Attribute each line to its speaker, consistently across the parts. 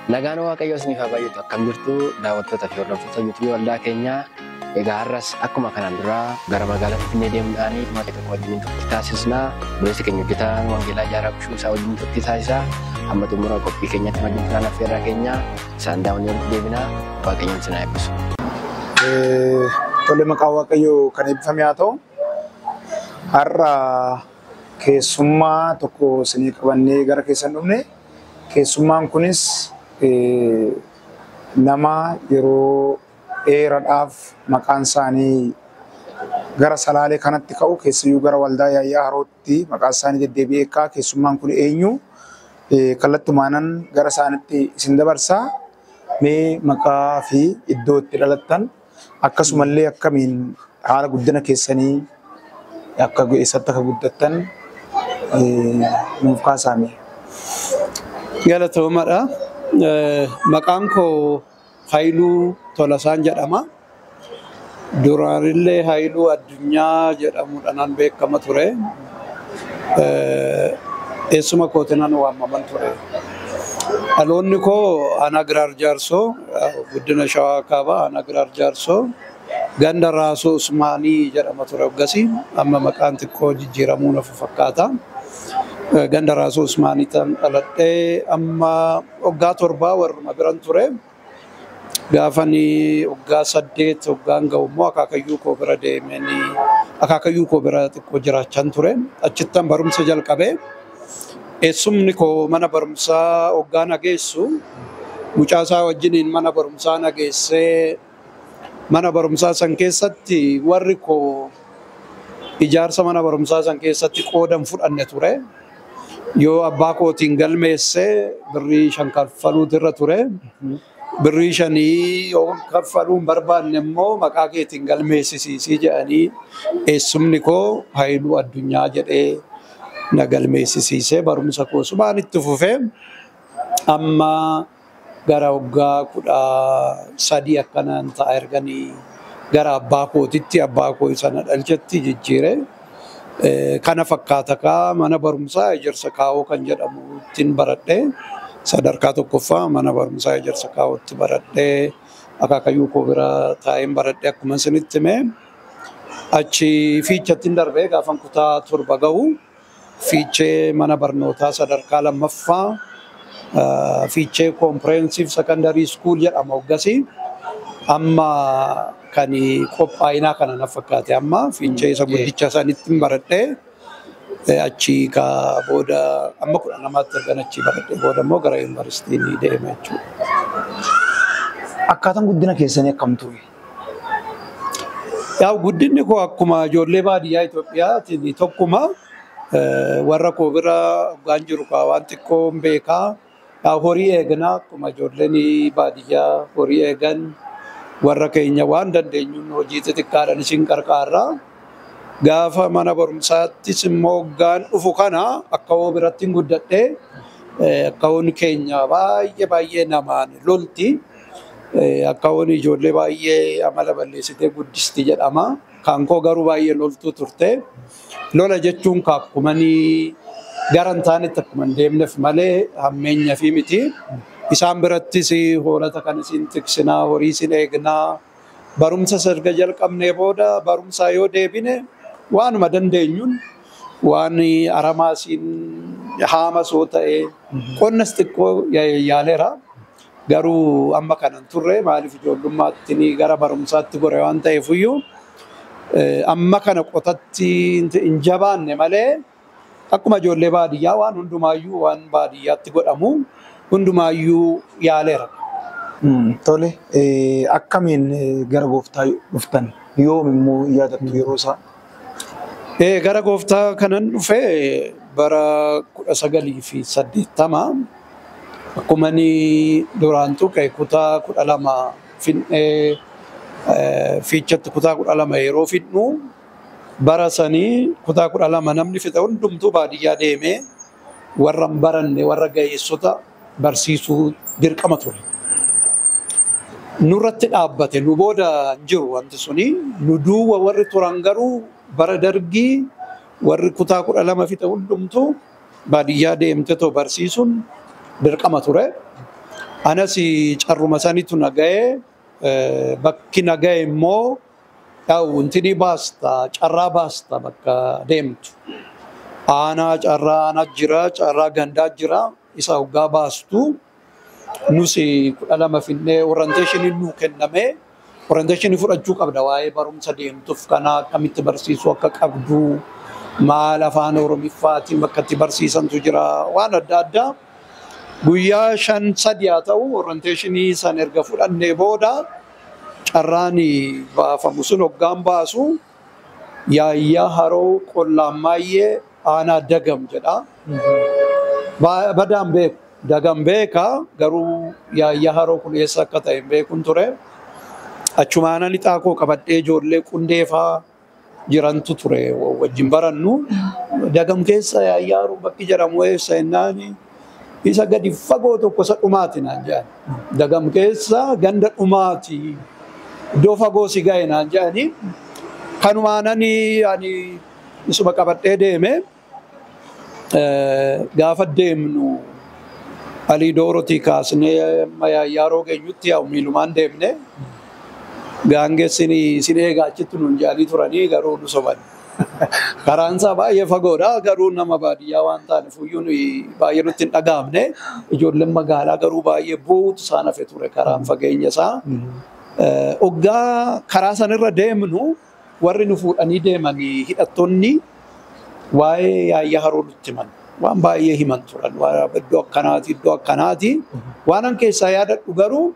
Speaker 1: Nagaan Waaqayyoo isiniif haa baay'atu. Akkam jirtu daawwattoota fi hordoftoota YouTube waldaa keenyaa. Egaa har'as akkuma kanaan duraa gara magaalaa Finfinnee deemuudhaan maatii tokko wajjin turtii taasisna. Obboleessi keenya hojjetaa Wangeelaa Jaaraa Bushuu isaa wajjin turtii taasisa. Hamma xumura qophii keenyatti wajjin turaan affeerraa keenya isaan daawwannee walitti deebina. Waaqayyoon isin haa eebbisu.
Speaker 2: Tole, maqaa Waaqayyoo kan eebbifame haa ta'u. Har'a keessummaa tokko isinii qabannee gara keessan dhufne. Keessummaan kunis nama yeroo dheeraadhaaf maqaan isaanii gara Salaalee kanatti ka'u, keessayyuu gara waldaa Yaayyaa Harootti maqaan isaanii deddeebi'ee ka'a. Keessummaan kun eenyu? Kallattumaanan gara isaanitti isin dabarsaa. Mee maqaa fi iddoo itti dhalattan, akkasumallee akkamiin haala guddina keessanii, akka eessatti akka guddattan nuuf kaasaame.
Speaker 3: Galatoomadha. Maqaan koo Haayiluu Tolasaan jedhama. Duraanillee Haayiluu Addunyaa jedhamuudhaan beekama ture. Eessuma kootinan waamaman ture. Dhaloonni koo Aanaa Giraar Jaarsoo, guddina Shawaa Kaabaa, Aanaa Giraar Jaarsoo, ganda Raasoo Usmaanii jedhama ture hoggasii. Amma maqaan xiqqoo jijjiiramuu nafu fakkaata. Ganda Raasoo Usmaanii tan dhaladhee, amma waggaa 7 warruma biran ture. Gaafanii waggaa 8 waggaan ga'u immoo akaakayyuu koo bira deemanii akaakayyuu koo bira xiqqoo jiraachaan ture. Achittan barumsa jalqabee, eessumni koo mana barumsaa waggaa nageessu mucaasaa wajjiniin mana barumsaa nageessee, mana barumsaa san keessatti warri koo ijaarsa mana barumsaa san keessatti qoodan fudhanne ture. Yoo abbaa kootiin galmeesse birrii 5 kaffaluutu irra ture. Birrii 5 yoo kaffaluu hin barbaanne immoo maqaa keetiin galmeessisiisii jedhanii, eessumni koo Haayiluu Addunyaa jedhee na galmeessisiisee, barumsa koo sumaan itti fufee amma gara waggaa 13 akkanaan ta'a erganii gara abbaa kootitti, abbaa koo sana dhalchetti jijjiire. Kana fakkaata kaa. Mana barumsaa Ejersa Kaawoo kan jedhamu ittiin baradhee, sadarkaa tokkoffaa mana barumsaa Ejersa Kaawootti baradhee, akaakayyuu koo bira taa'een baradhee. Akkuma isinitti hime, achi Fiichatti darbee gaafan kutaa 7 ga'u Fiichee mana barnootaa sadarkaa lammaffaa, Fiichee Comprehensive Secondary School jedhama hoggasii. Amma kan qophaa'inaa kana na fakkaate, amma Fiichee isa guddicha sanitti baradhee, achi ka booda amma 12tti ergan achi baradhee booda immoo gara yuunivarsiitii ni deema jechuudha.
Speaker 2: Akkaataan guddina keessanii akkam ture?
Speaker 3: Yaa, guddinni koo akkuma ijoollee baadiyyaa Itoophiyaatiin tokkuma. Warra koo bira waggaan jiru kaa waan xiqqoo hin beekaa. Yaa, horii eegnaa, akkuma ijoolleen baadiyyaa horii eegan warra keenya waan dandeenyuun hojii xixiqqaadhaan isin qarqaarra. Gaafa mana barumsaattis immoo waggaan dhufu kana akka hoo biratti hin guddadhee, akka hoon keenya baay'ee baay'ee namaan lolti. Akka hoon ijoollee baay'ee amala balleessitee guddisti jedhama. Kan koo garuu baay'ee loltuu turte. Lola jechuun akkumanii gara hin taanetti akkuma hin deemneef malee hammeenya fi miti. Isaan birattis hoolota kan isin tiksinaa, horii isin eegnaa. Barumsa erga jalqabnee booda barumsaa yoo deebine waanuma dandeenyuun waan aramaa siin haamas yoo ta'e qonnas xiqqoo yaaleera. Garuu amma kanan turre, maaliif ijoollummaatti gara barumsaatti gore waan ta'eefuyyuu amma kana qotatti hin jabaanne malee, akkuma ijoollee baadiyyaa waan hundumaayyuu, waan baadiyyaatti godhamu hundumaayyuu yaaleera.
Speaker 2: Tole, akkamiin gara gooftaa dhuftan? Yoom immoo yaadattu yeroo isaa?
Speaker 3: Gara gooftaa kanan dhufe bara 1980. Akkuma inni duraan tuqe, kutaa 12 fin'ee, Fiichatti kutaa 12 yeroo fidnu, bara sanii kutaa 12 namni fixe hundumtuu baadiyyaa deemee warra hin baranne, warra ga'eessota barsiisuu dirqama ture. Nurratti dhaabbate, nu booda hin jiru wanti suni. Nu duuba warri turan garuu bara Dargii warri kutaa 12 fixe hundumtuu baadiyyaa deemte too barsiisuun dirqama ture. Anas carruma sanitu na ga'e, bakki na ga'e immoo wanti ni baasta, carraa baasta bakka deemtu. Aanaa carraa aanaa jira, carraa gandaa jira, isa hoggaa baastu. Nus 12 finnee orientation nuu kenname. Orientation fudhachuu qabda waa'ee barumsa deemtuuf kana akkamitti barsiisuu akka qabdu, maal afaan Oromiffaatiin bakka itti barsiisantu jira, waan adda addaa. Guyyaa 5 3 haa ta'u orientation san erga fudhannee booda carraan baafamu sun hoggaan baasu Yaayyaa Haroo Qollaammaayee aanaa Dagam jedha. Badaan beeku. Dagam beeka garuu Yaayyaa Haroo kun eessa akka ta'e hin beekun ture. Achumaanan ixaa koo qabadhee ijoollee qundee fa'aa jirantu ture wajjin barannu. Dagam keessa Yaayyaa Haroo bakki jedhamu eessa jennaan isa gadi fagoo tokko isa dhumaati naan jedhan. Dagam keessa ganda dhumaati. Iddoo fagoo si ga'e naan jedhani. Kanumaanani ani isuma qabadhee deeme. Gaafa deemnu Alii Doorotii kaasnee amma Yaayyaa Haroo geenyutti yaa'u miilumaan deemne. Gaangessin isin eegaa achitti nuun jedhanii turanii garuu nu soban. Karaan isaa baay'ee fagoodha garuu nama baadiyyaa waan taaneef iyyuu nuyi baay'ee nutti hin dhaga'amne. Ijoolleen magaalaa garuu baay'ee boo'utu isaan hafe ture karaan fageenya isaa. Hoggaa karaa sanirra deemnu warri nu fuudhanii deemanii hidhattoonni waa'ee Yaayyaa Haroo nutti himan. Waan baay'ee himan turan. Iddoo akkanaati, iddoo akkanaati. Waan an keessaa yaadadhu garuu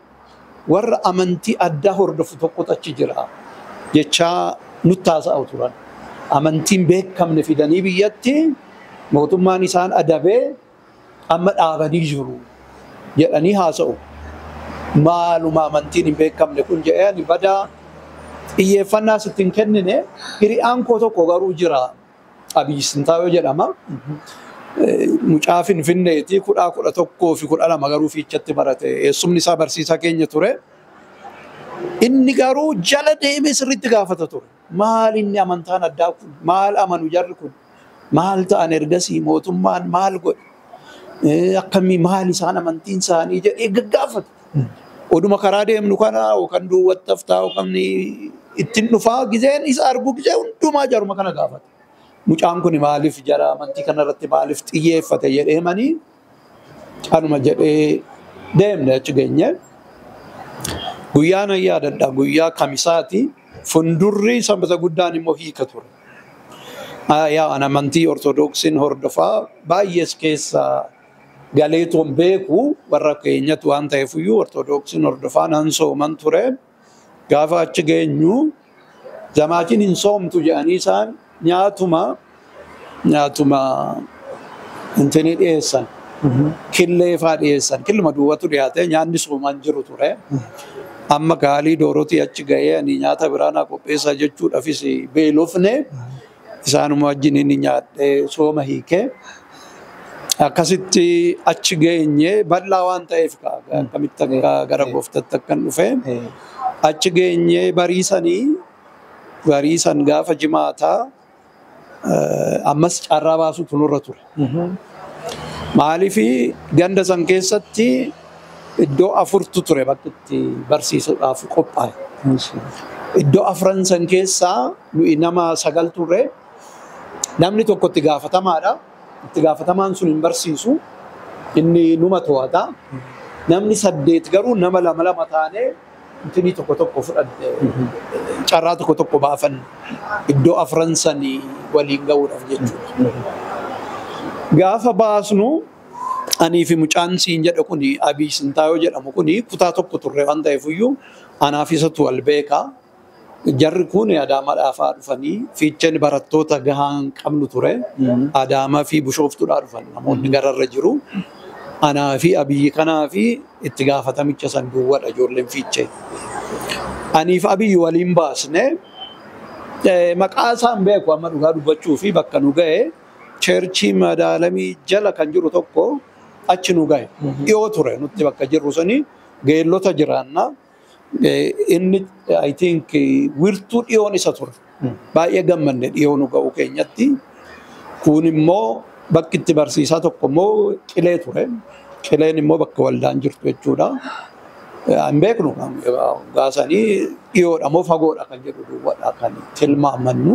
Speaker 3: warra amantii addaa hordofu tokkotu achi jira jechaa nutti haasa'u turan. Amantiin beekamne fidanii biyyatti mootummaan isaan adabee amma dhaabanii jiru jedhanii haasa'u. Maaluma amantiin hin beekamne kun jedhee ani badaa xiyyeeffannaa sitti hin kennine. Hiriyaan koo tokko garuu jira. Abiyyi Sintaayoo jedhama. Mucaa Finfinneeti 11 fi 12 garuu fiichatti barate. Eessumni isaa barsiisaa keenya ture. Inni garuu jala deemee sirriitti gaafata ture. Maal inni amantaan addaa kun? Maal amanu jarri kun? Maal ta'an ergasii mootummaan maal godhe? Akkamii maal isaan amantiin isaanii jedhee gaggaafata. Oduma karaa deemnu kana yookaan duwwatti haftaa yookaan ittiin dhufaa gizeen isa argu gizee hundumaa jaruma kana gaafata. Mucaan kun maaliif jara amantii kanarratti maaliif xiyyeeffate jedhee manii anuma jedhee deemne achi geenye. Guyyaan yaadadha guyyaa kamisaati. Fundurri sanbata guddaan immoo hiika ture. Yaa an amantii Ortodoksiin hordofaa baay'ees keessa galeetoon beeku warra keenyatu waan ta'eef iyyuu Ortodoksiin hordofaa nan sooman ture. Gaafa achi geenyu zamaatiin hin soomtu jedhanii isaan nyaatuma intini dhiyeessan. Killee fa'aa dhiyeessan. Killuma duwwaatu dhiyaate nyaanni soomaan jiru ture. Amma gaalii doorotii achi ga'ee ani nyaata biraa naa qopheessaa jechuudhaafis beelofne isaanuma wajjin inni nyaadhee sooma hiikee. Akkasitti achi geenye bal'aa waan ta'eef akkamitti akka gara gooftatti akkan dhufe. Achi geenye bariisan gaafa jimaataa ammas carraa baasuutu nurra ture. Maaliif ganda san keessatti iddoo 4tu ture bakki itti barsiisuudhaaf qophaa'e. Iddoo 4 san keessaa nuyi nama 9 turre. Namni tokko itti gaafatamaadha. Itti gaafatamaan sun hin barsiisu. Inni numa to'ata. Namni 8 garuu nama 2 2 taanee intinii tokko tokko fudhanne carraa tokko tokko baafanne iddoo 4 sanii waliin ga'uudhaaf jechuudha. Gaafa baasnu anii fi mucaan siin jedhu kuni Abiy Sintaayoo jedhamu kuni kutaa tokko turre waan ta'eef iyyuu anaaf isatu wal beeka. Jarri kun Adaamaadhaa fa'aa dhufanii fiicheen barattoota gahaa hin qabnu ture. Adaamaa fi Bishooftuudhaa dhufan namoonni gararra jiru. Anaa fi Abiyyi kanaa fi itti gaafatamicha san duwwaadha ijoolleen fiichee. Anii fi Abiyyi waliin baasne maqaa isaan beeku amma dhugaa dubbachuu fi bakka nu ga'e cheerchii madaalamii jala kan jiru tokko achi nu ga'e. Dhiyoo ture nutti bakka jirru sanii geellota jiraanna. Inni I think wirtuu dhiyoon isa ture. Baay'ee gammanne dhiyoo nu ga'u keenyatti. Kun immoo bakki itti barsiisaa tokko immoo qilee ture. Qileen immoo bakka waldaan jirtu jechuudha. Hin beeknu gaasanii dhiyoodha moo fagoodha kan jedhu duwwaadha kan tilmaamannu.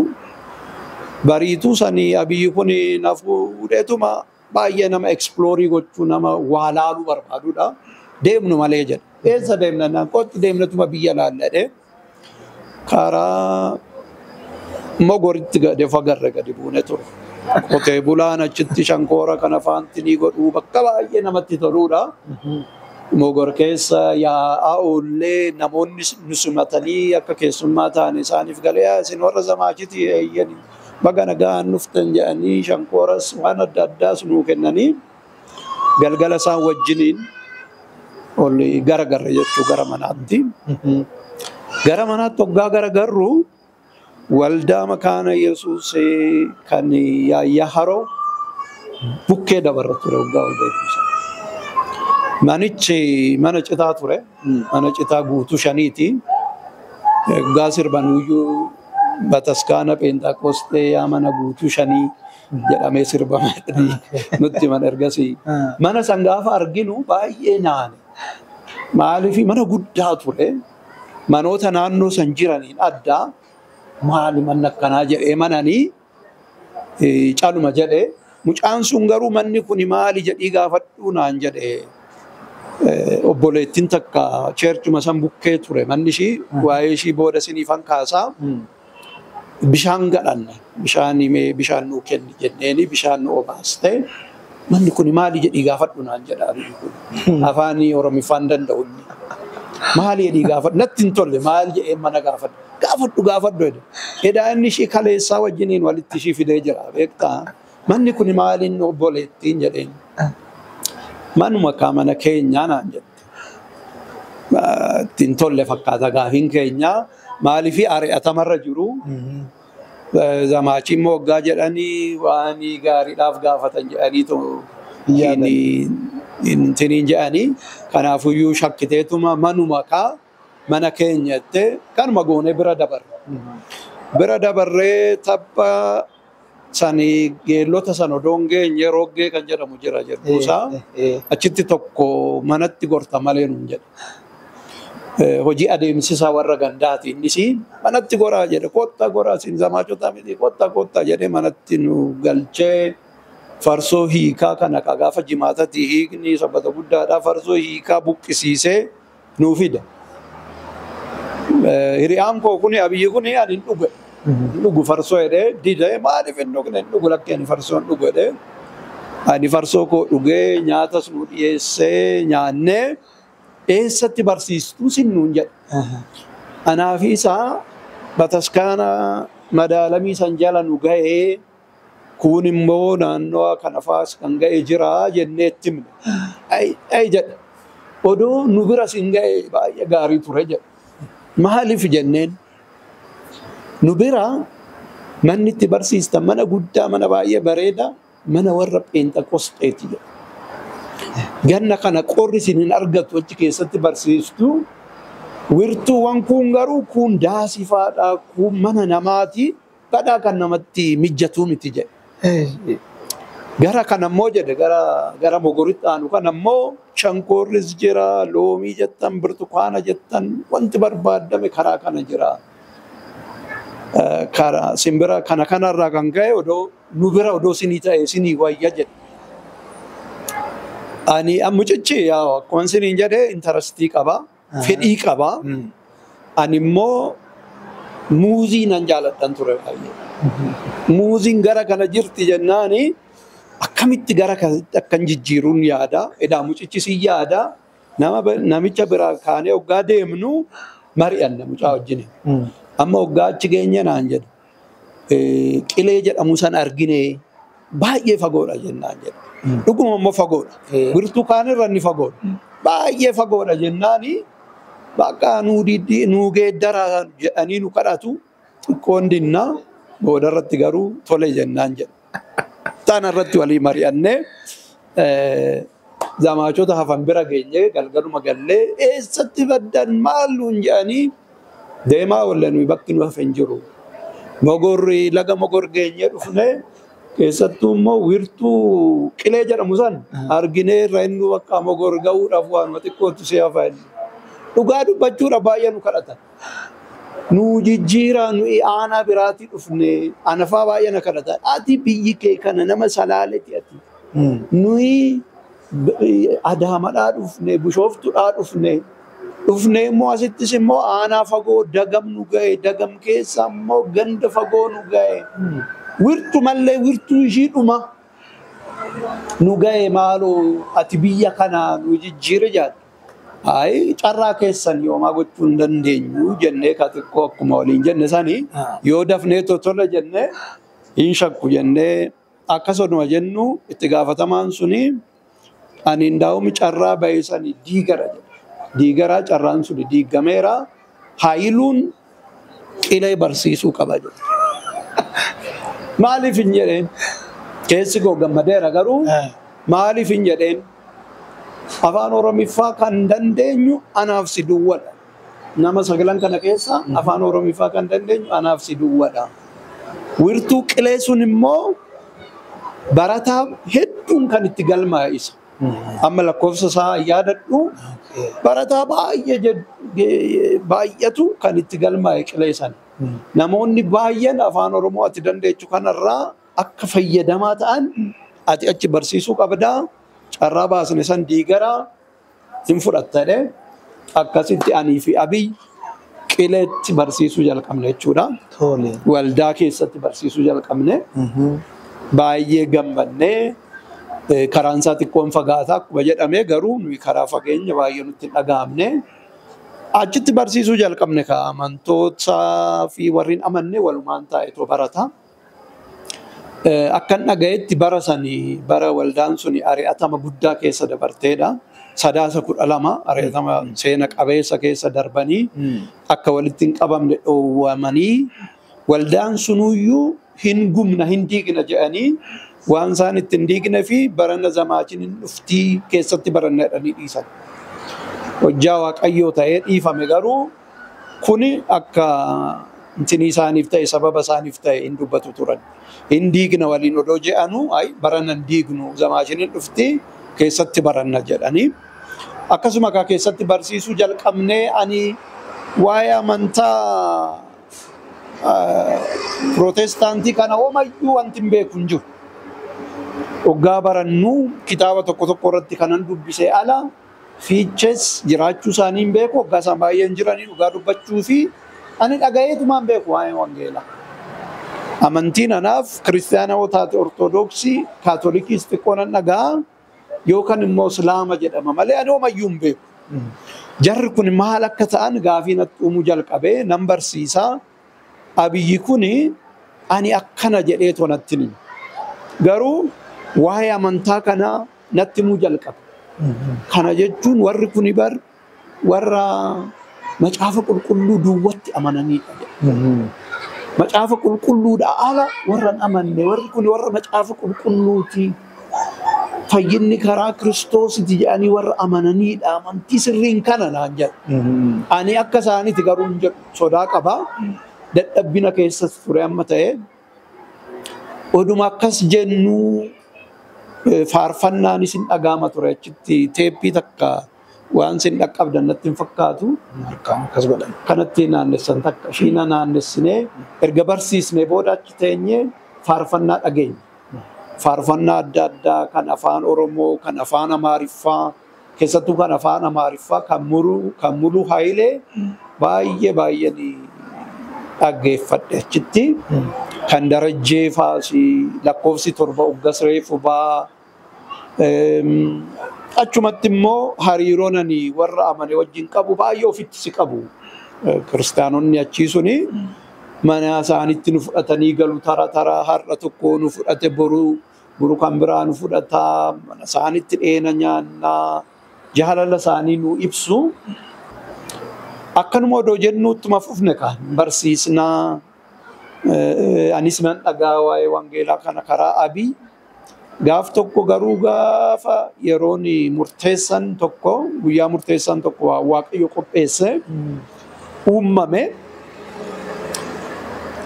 Speaker 3: Bariituu sanii Abiyyi kun na fuudheetuma baay'ee nama explore gochuu, nama waa laaluu barbaadudha. Deemnu malee jedha. Eessa deemna naan qotti deemnatuma biyya laalladhe. Karaa Mogoritti gadi fagarre gadi buune ture. Qotee bulaan achitti shankoora kana faantinii godhuu bakka baay'ee namatti toludha. Mogor keessa yaa'aa oollee namoonni nu simatanii akka keessummaa ta'an isaaniif galee, "Isin warra Zamaachiti eeyyanii, baga nagaan dhuftan," jedhanii shankooras waan adda addaas nuu kennanii galgala isaan wajjiniin ol garagarre jechuu gara manaatti. Gara manaatti hoggaa garagarru waldaa Makaana Yesuus kan Yaayyaa Haroo bukkee dabarra ture hoggaa ol beekumsa. Manichi mana citaa ture. Mana citaa guutuu shaniiti. Hoggaa sirban iyyuu bataskaana Pheenxaqoostee yaa mana guutuu shanii jedhamee sirbama nutti mana ergasii. Mana san gaafa arginu baay'ee naane. Maaliif mana guddaa ture. Manoota naannoo san jiraniin addaa, maali manni akkanaa jedhee mananii caluma jedhee, mucaan sun garuu manni kun maali jedhii gaafadhuu naan jedhee. Obboleettiin takka churchuma san bukkee ture manni ishii, waa'ee ishii booda siniifan kaasaa. Bishaan gadhanne, bishaan himee bishaan nuu kenni jenneeni bishaan nu obaaste, manni kun maali jedhii gaafadhu naan jedha kun, afaan Oromiffaan danda'u inni. Maali jedhii gaafadhu, natti hin tolle, maal jedhee mana gaafadhu, gaafadhu gaafadhu jedhe. Edaa inni ishii kaleessaa wajjiniin walitti ishii fidee jira beektaa. Manni kun maaliin obboleettiin jedheen. Manuma kaa mana keenyaa naan jette. Itti hin tolle fakkaata gaafiin keenyaa, maaliif ari'atamarra jiru. Zamaachiin moggaa jedhanii waan gaariidhaaf gaafatan jedhanii intiniin jedhanii, kanaafuyyuu shakkiteetuma manuma kaa mana keenya jettee kanuma goonee bira dabarre. Bira dabarree tabba sanii geellota san odoon geenye roggee kan jedhamu jira jedhuusaa achitti tokko manatti gorta malee nuun jedhe. Hojii adeemsisaa warra gandaati innis, manatti goraa jedhe, kottaa goraa, isin zamaachota miti, kottaa kottaa jedhe, manatti nu galchee farsoo hiikaa kana gaafa jimaatatti hiikni Sabbata guddaadhaa farsoo hiikaa buqqisiisee nuu fida. Hiriyaan koo kuni Abiyyi kuni ani hin dhuge. Hin dhugu farsoo jedhee didee, maaliif hin dhugne, hin dhugu, lakkee ani farsoo hin dhugu jedhee. Ani farsoo koo dhugee nyaatas nu dhiyeessee nyaannee, eessatti barsiistuu sin nuun jedhe. Anaa fi isaa bataskaana madaalamii san jala nu ga'ee, kun immoo naannoo kana faas kan ga'e jira jennee itti himne. Ai jedhe. Odoo nu bira sin ga'e baay'ee gaarii ture jedhe. Maaliif jenneen, nu bira manni itti barsiistan mana guddaa, mana baay'ee bareeda, mana warra Pheenxaqosteeti jedhe. Ganna kana qorri isin hin argatu, achi keessatti barsiistu. Wirtuuwwan kun garuu kun daasifaadha, kun mana namaati, badhaa kan namatti mijatuu miti jedhe. Gara kanammoo jedhe, gara Mogoritti aanu kanammoo shankoorris jira, loomii jettan, burtukaana jettan, wanti barbaadame karaa kana jira. Karaa simbira kana kanarraa kan ka'e odoo nu bira odoo sinii ta'e sinii wayya jedhe. Ani mucichi yaa akkuma siniin jedhe interest qaba, fedhii qaba. Ani immoo muuzii nan jaaladhan ture baay'ee. Muuziin gara kana jirti jennaani akkamitti gara kanatti akkan jijjiiruun yaada. Edaa mucichi si yaada. Nama namicha biraa kaanee hoggaa deemnu mari'anna mucaa wajjin. Amma hoggaa achi geenye naan jedhe. Qilee jedhamu san argine, baay'ee fagoodha jennaan jedhe. Dhuguma immoo fagoodha. Wirtuu kaanirra inni fagoodha. Baay'ee fagoodha jennaani bakka nuu diddi nuu geeddaraa jedhanii nu kadhatu, xiqqoon dinnaa, boodarratti garuu tole jennaan jedhe. Tana irratti walii mari'annee zamaachota hafan bira geenye, galgaluma gallee, eessatti baddan, maal nuun jedhanii, deemaa oolle, nuyi bakki nu hafe hin jiru. Mogorri laga Mogor geenye dhufnee Keessattuu immoo wirtuu qilee jedhamu san arginee irra inni bakka mogor ga'uudhaaf waanuma xiqqootu si hafa inni. Dhugaa dubbachuudha baay'ee nu kadhatan. Nu jijjiiraa nuyi aanaa biraatii dhufne anafaa baay'ee na kadhatan. Ati biyyi kee kana nama salaaleeti ati. Nuyi Adaamadhaa dhufne, Bishooftuudhaa dhufne. Dhufne immoo asittis immoo aanaa fagoo dagam nu ga'e, dagam keessa immoo ganda fagoo nu ga'e. Wirtu mallee wirtuu ishii dhuma nu ga'e maaloo ati biyya kanaa nu jijjiire jaadha. Ayi carraa keessan yoomaa gochuu hin dandeenyu jennee ka xiqqoo akkuma waliin jenne sanii yoo dafnee totola jennee hin shakku jennee akkasuma jennu itti gaafatamaan suni ani ndaa'umi carraa ba'e sanii diigara jedhe. Diigaraa carraan suni diigameera. Haayiluun qilee barsiisuu qaba jedhe. Maaliif hin jedheen? Keessi koo gammadeera garuu maaliif hin jedheen? Afaan Oromiffaa kan dandeenyu anaaf si duwwadha. Nama sagalan kana keessa afaan Oromiffaa kan dandeenyu anaaf si duwwadha. Wirtuu qilee sun immoo barataa hedduun kan itti galmaa'e isa. Amma lakkoofsa isaa yaadadhu barataa baay'eetu kan itti galmaa'e qilee sana. Namoonni baay'een afaan Oromoo ati dandeechu kanarraa akka fayyadamaa ta'an ati achi barsiisuu qabdaa. Carraa baasne san diigaraa hin fudhattadhe. Akkasitti anii fi Abiy qileetti barsiisuu jalqabne jechuudha. Waldaa keessatti barsiisuu jalqabne. Baay'ee gammannee karaan isaa xiqqoon fagaataa akkuma jedhame garuu nuyi karaa fageenya baay'ee nutti hin dhaga'amne. Achitti barsiisuu jalqabne ka amantoota fi warreen amanne walumaan taa'eetoo barata. Akkan dhaga'etti bara sanii bara waldaan suni ari'atama guddaa keessa dabarteedha. Sadaasa 12 ari'atama seena qabeessa keessa darbanii akka walitti hin qabamne dhoowwamanii waldaan sunuyyuu hin gumna hin diigna jedhanii waan isaan itti hin diigne fi barana zamaachiin hin dhuftii keessatti baranna jedhanii dhiisan. Hojjaa Waaqayyoo ta'ee dhiifame garuu kuni akka intinii isaaniif ta'e sababa isaaniif ta'e hin dubbatu turan. Hin diigna waliin odoo je'anu ay barana hin diignu zamaachiin hin dhuftii keessatti baranna jedhanii. Akkasuma akka keessatti barsiisuu jalqabnee ani waa'ee amantaa Pirootestaantii kana homayyuu wanti hin beeku hin jiru. Hoggaa barannu kitaaba tokko tokko irratti kanan dubbisee ala fiiches jiraachuu isaanii hin beeku. Hoggaa isaan baay'een jiranii dhugaa dubbachuu fi ani dhaga'eetumaan beeku waa'ee wangeelaa. Amantiin anaaf kiristaana yoo taate Ortodoksii, Kaatolikiis xiqqoo nan dhaga'a yookaan immoo Islaama jedhama malee ani homayyuu hin beeku. Jarri kun maal akka ta'an gaafii natti uumuu jalqabee nan barsiisaa. Abiyyi kuni ani akkana jedheetoo natti hima. Garuu waa'ee amantaa kanaa natti himuu jalqabe. Kana jechuun warri kuni bar warra macaafa qulqulluu duwwatti amananiidha. Macaafa qulqulluudha ala warra hin amanne warri kun warra macaafa qulqulluuti. Fayyinni karaa Kiristoositi jedhanii warra amananiidha. Amantii sirriin kana naan jedhu. Ani akka isaaniiti garuu hin jedhu sodaa qaba. Dadhabbina keessas ture amma ta'e. Oduma akkas jennuu faarfannaanis hin dhaga'ama ture achitti teeppii takka waan sin dhaqqabdan natti hin fakkaatu.
Speaker 2: Akkas godhan.
Speaker 3: Kanatti naannessan takka ishiina naannessinee erga barsiisnee booda achi teenyee faarfannaa dhageenya. Faarfannaa adda addaa kan afaan Oromoo, kan afaan Amaariffaa, keessattuu kan afaan Amaariffaa kan Muluu Hayilee baay'ee baay'ee ni dhaggeeffadhe achitti. Kan Darajjee fa'aas lakkoofsi 7 Uggas reefu ba'aa. Achumatti immoo hariiroon ani warra amane wajjin qabu baay'ee ofitti si qabu. Kiristaanonni achii suni mana isaanitti nu fudhatanii galu tara tara har'a tokko nu fudhate boru kan biraa nu fudhataa mana isaanitti dheena nyaannaa jaalala isaanii nu ibsu. Akkanuma odoo jennuuttuma fufne kaan barsiisnaa anis nan dhagaa waa'ee wangeelaa kana karaa Abiy. Gaaf tokko garuu gaafa yeroon murteessan tokko guyyaa murteessan tokko Waaqayyo qopheesse uumame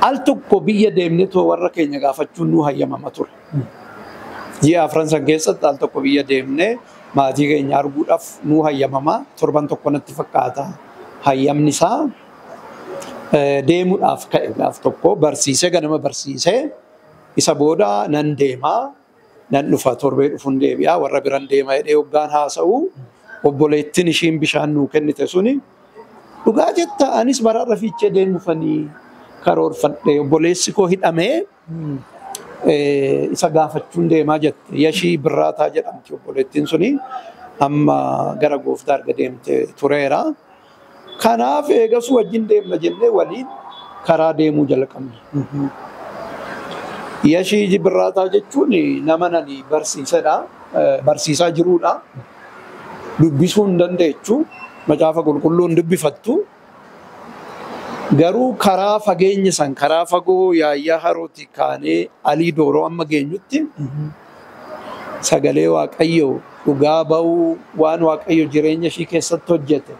Speaker 3: al tokko biyya deemne too warra keenya gaafachuun nu hayyamama ture. Ji'a afran san keessatti al tokko biyya deemnee maatii keenya arguudhaaf nuu hayyamamaa torban tokko natti fakkaata. Hayyamni isaa deemuudhaaf ka'e gaaf tokko barsiisee ganama barsiisee isa booda nan deemaa nan dhufa torbee dhufuun deebi'aa warra biran deema jedhee hoggaan haasa'u obboleettiin ishiin bishaan nuu kennite suni dhugaa jetta anis baraarra fiichee deemufanii karoorfadhe obboleessi koo hidhamee isa gaafachuun deemaa jette Yashii Birraataa jedhamti obboleettiin suni amma gara gooftaa erga deemte tureera. Kanaaf eegasuu wajjin deemna jennee waliin karaa deemuu jalqabne. Yashii Birraataa jechuun nama nani barsiisedha. Barsiisaa jiruudha. Dubbisuu hin dandeechu. Macaafa qulqulluu hin dubbifattu. Garuu karaa fageenya san karaa fagoo Yaayyaa Harootii kaanee Alii Dooroo amma geenyutti sagalee Waaqayyoo dhugaa ba'uu waan Waaqayyo jireenya ishii keessatti hojjete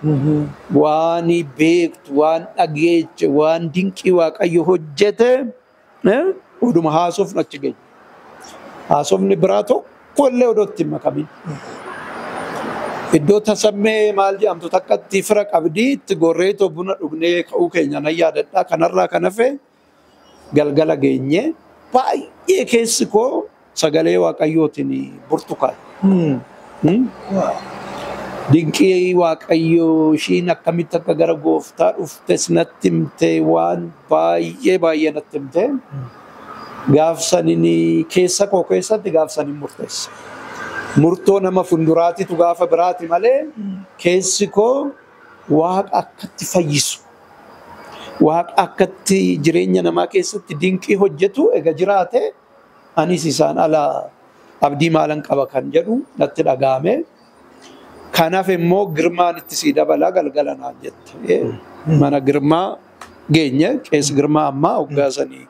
Speaker 3: waan beektu waan dhageeche waan dinqii Waaqayyo hojjete oduma haasofnu achi geenye. Haasofni biraa tokko illee odoo itti hin makamin. Iddoo tasammee maal jedhamtu takkatti fira qabdii itti gorreetoo buna dhugnee ka'uu keenya nan yaadadha. Kanarraa kan hafe galgala geenye baay'ee keessi koo sagalee Waaqayyootiin burtukaane. Dinqii Waaqayyoo ishiin akkamitti akka gara gooftaa dhuftes natti himte waan baay'ee baay'ee natti himte. Gaafsaniin keessa koo keessatti gaafsaniin murteesse. Murtoo nama fuulduraatitu gaafa biraati malee keessi koo Waaqa akkatti fayyisu, Waaqa akkatti jireenya namaa keessatti dinqii hojjetu ega jiraate anis isaan ala abdii maalan qaba kan jedhu natti dhaga'ame. Kanaaf immoo Girmaan itti sii dabalaa galgala naan jette. Mana Girmaa geenye qees Girmaa ammaa hoggaasanii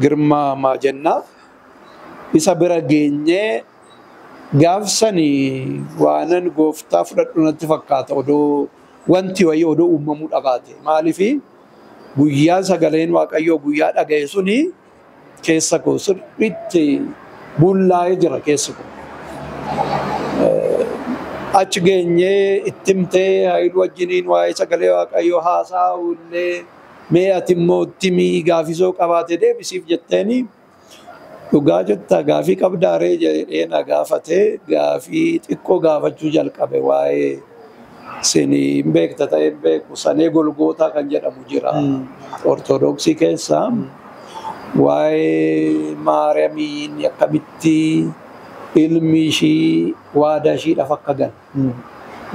Speaker 3: Girmaa maa jennaa. Isa bira geenyee gaafsanii waanan gooftaa fudhadhu natti fakkaata odoo wanti wayii odoo uumamuu dhabaate. Maaliifi guyyaa sagaleen Waaqayyoo guyyaa dhaga'e suni keessa koo sirriitti bullaa'ee jira keessi koo. Achi geenyee itti himtee Haayiluu wajjiniin waa'ee sagalee Waaqayyoo haasa'uu illee mee ati immoo itti himii gaafisoo qabaate deebisiif jetteeni dhugaa jetta gaafii qabdaaree jedhee na gaafatee gaafii xiqqoo gaafachuu jalqabe waa'ee sinii hin beekta ta'e hin beeku sanee golgootaa kan jedhamu jira Ortodoksii keessa waa'ee Maariyaamiin akkamitti ilmi ishii waadaa ishiidhaaf akka gale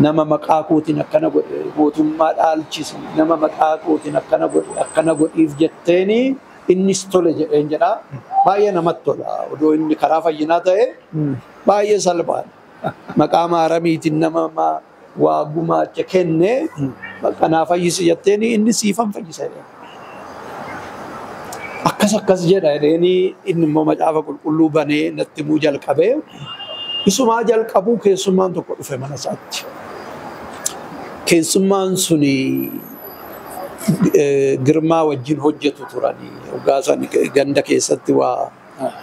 Speaker 3: nama maqaa kootiin akkana godhe mootummaa dhaalchisi nama maqaa kootiin akkana godhe akkana godhiif jetteeni innis tole jedheen jedha. Baay'ee namatti tola. Odoo inni karaa fayyinaa ta'e baay'ee salphaadha. Maqaa Maaramiitiin nama waa gumaacha kenne naa fayyisi jetteeni inni siifan fayyisa jedheen. Akkas akkas jedha jedheeni inni immoo macaafa qulqulluu banee natti himuu jalqabee isumaa jalqabuu keessummaan tokko dhufe mana isaatti. Keessummaan suni Girmaa wajjin hojjetu turanii hoggaa san ganda keessatti waa